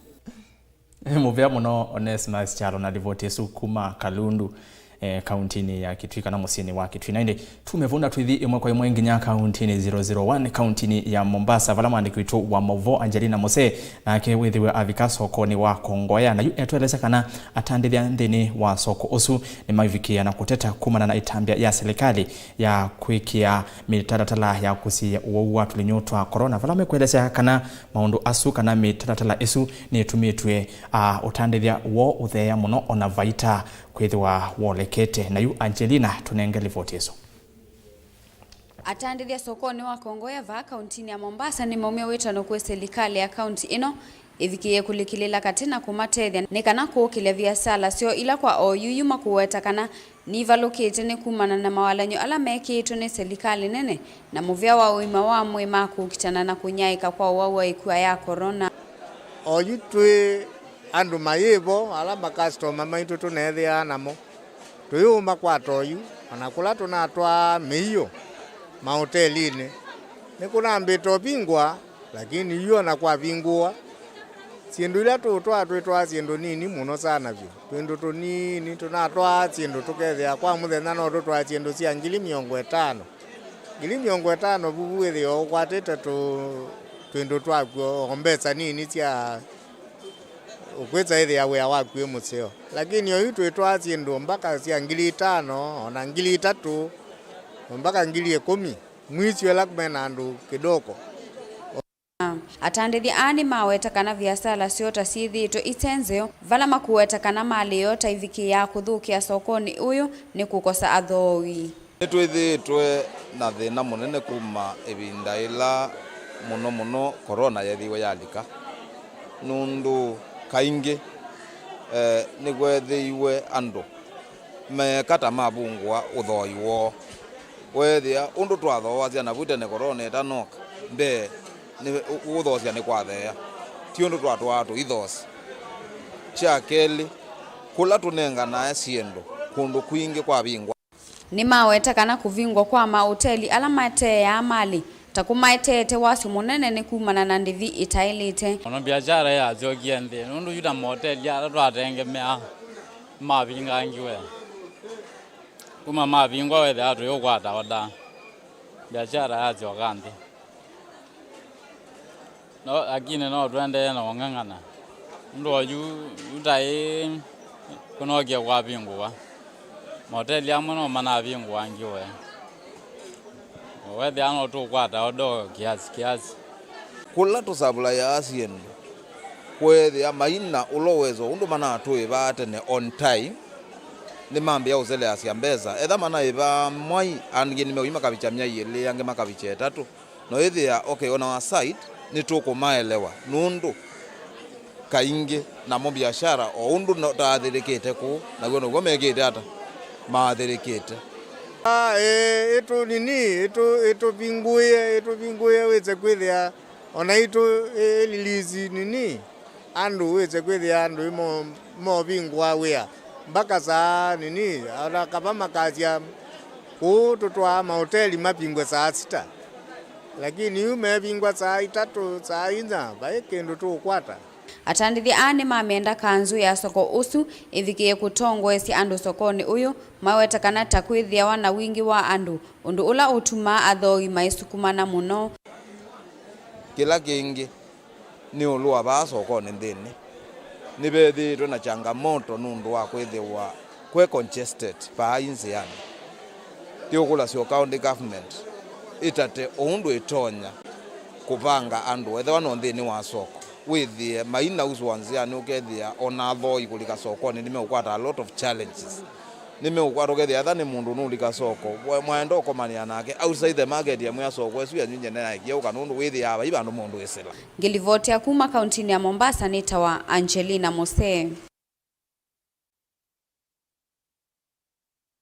Mũvea mũno Onesmus Kyalo na livoti ĩsu kuma Kalundu, eh, kauntinĩ ya Kitui kana mũsyĩnĩ wa Kitui. Na ĩndĩ tume vau na tũithi ĩmwe kwa ĩmwe nginya kauntinĩ zero zero one, kauntinĩ ya Mombasa, vala mwandĩki witũ wa maũvoo Angelina Mose nake wĩthĩwe avika sokonĩ wa Kongoya. Na yu etũelesya kana atandĩthya nthĩnĩ wa soko ũsu nĩmavikĩĩa na kũteta kumana na ĩtambya ya silikalĩ ya kwĩkĩa mĩtalatala ya kũsiĩĩa ũwau wa tũlinyũ twa corona, vala mekwelesya kana maũndũ asu kana mĩtalatala ĩsu nĩtũmĩtw'e, a, ũtandĩthya woo ũtheea mũno, ona vaita kwĩthĩwa wolekete. Na yu Angelina tũnenge livoti ĩsu. Atandĩthya sokonĩ wa Kongoya vaa kauntinĩ ya Mombasa nĩmaumya wĩtano kwĩ silikalĩ ya kaunti ĩno ĩvikĩĩe kũlikĩlĩla katĩ na kũmatethya nĩ kana kũũkĩlya viasala syoo ila kwa oyu yu makũweta kana nivalũkĩte nĩ kumana na mawalany'o ala mekĩĩtwe nĩ silikalĩ nene na mũvĩa wa ũima wa mwĩĩ ma kũkitana na kũnyaĩĩka kwa ũwau wa ĩkua ya corona. Oyu twĩ andũ mayĩvo, ala makasitoma maitũ tũneethĩaa namo, tũyĩũmakwata oyu, o na kũla tũnatwaa mĩio maotelinĩ. Nĩkũnambĩte ũvingwa, lakini yu o na kwavingũwa. Syĩndũ ila tũũtwaa twĩtwaa syĩndũ nini mũno sana vyũ. Twĩndũ tũnini tũnatwaa syĩndũ tũkethĩa kwa mũthenya no tũtwae syĩndũ sya ngili mĩongo ĩtano. Ngili mĩongo ĩtano vuvu wĩthĩwa ũkwatĩte tũ-, twĩndũ twakw'o o mbesa nini sya ũkwĩsa ĩthĩa wĩa waku wĩ mũseo. Lakini oyu twĩtwaa syĩndũ mbaka sya ngili itano, o na ngili itatũ, o mbaka ngili ĩkũmi. Mwisyo ĩla me na andũ kĩdoko. Atandĩthya aa nĩmaweta kana viasala syoo ta syĩthĩĩtwe ite nzeo, vala makũweta kana malĩ yoo ta ivikĩĩaa kũthũkĩa sokonĩ ũyũ nĩ kũkosa athooi. Nĩtwĩthĩĩtwe na thĩna mũnene kuma ĩvinda ĩla mũno mũno corona yeethĩiwe yalika, nũndũ kaingĩ, eh, nĩkweethĩiwe andũ meeka ta mavungũa ũthoi woo. Weethĩa ũndũ twathooasya navu tene corona ĩtanoka, mbee, nĩ, ũ-, ũthoosya nĩ kwatheea. Ti ũndũ twatwaa tũithoosya. Kya kelĩ, kũla tũnenganae syĩndũ, kũndũ kwingĩ kwavingwa. Nĩmaweta kana kũvingwa kwa maoteli ala mateeaa malĩ ta kũmaeteete wasyo mũnene nĩ kumana na ndĩvi ĩtaĩlĩte. Ona biashara yasyokie nthĩ, nũndũ yu ta maoteli ala twatengemeaa mavingangiwe. Kuma mavingwa wethĩa tũyũkwata oda, biashara yasyoka nthĩ. No, lakini no tũendee na ũng'ang'ana. Ũndũ oyu, yu ta ĩ, kũnokie kwavingũwa. Mahoteli amwe no manavingũangiwe. Wethĩa no tũkwata oda kiasi kiasi. Kũla tũsavulayaa syĩndũ, kweethĩa maina ũla ũwezo ũndũ manatũĩvaa tene on time, nĩmambĩĩa ũseleasya mbesa. Etha manaĩvaa mwai, angĩ nĩmeũi makavikya myai ĩlĩ, angĩ makavikya ĩtatũ. No ĩthĩa, okay, on our side, nĩtũkũmaelewa, nũndũ kaingĩ namo biashara, o ũndũ no-, taathĩrĩkĩte kũu, naw'o now'o mekĩte ata? Maathĩrĩkĩte. Ah, ĩ, ĩtũ nini, ĩtũ, ĩtũvingũĩe, ĩtũvingũĩe wĩse kwĩthĩa, o naitũ, ĩ, ĩlilisi nini. Andũ wĩse kwĩthĩa andũ mo-, movingũa wĩa mbaka saa nini, ona kava makasya kũu tũtwaa maoteli mavingwe saa sita, lakini yu mevingwa saa itatũ, saa inya, vai kĩndũ tũũkwata. Atandĩthya aa nĩmamenda kanzũ ya soko ũsu ĩvikĩe kũtongoesya andũ sokonĩ ũyũ, maweta kana ta kwĩthĩawa na wingĩ wa andũ, ũndũ ũla ũtumaa athooi maisukumana mũno. Kĩla kĩngĩ, nĩ ĩũlũ wa vaa sokonĩ nthĩnĩ, nĩvethĩĩtwe na changamoto nũndũ wa kwĩthĩwa kwĩ congested vaa nzĩanĩ. Tũũkũlasya o county government ĩtate o ũndũ ĩtonya kũvanga andũ, ethĩwa no nthĩnĩ wa soko, wĩthĩe maina ũsu wa nzĩanĩ, ũkethĩa o na athooi kũlika sokonĩ nĩmeũkwata a lot of challenges. Nĩmeũkwata ũkethĩa etha nĩ mũndũ nũlika soko, we-, mwaenda ũkomanĩa nake outside the market, emwĩa soko ĩsu yenyu nyie nĩnaekie ũka nũndũ wĩthĩaa vai vandũ mũndũ wĩsĩla. Ngĩlivotea kuma kauntinĩ ya Mombasa nĩtawa Angelina Mose.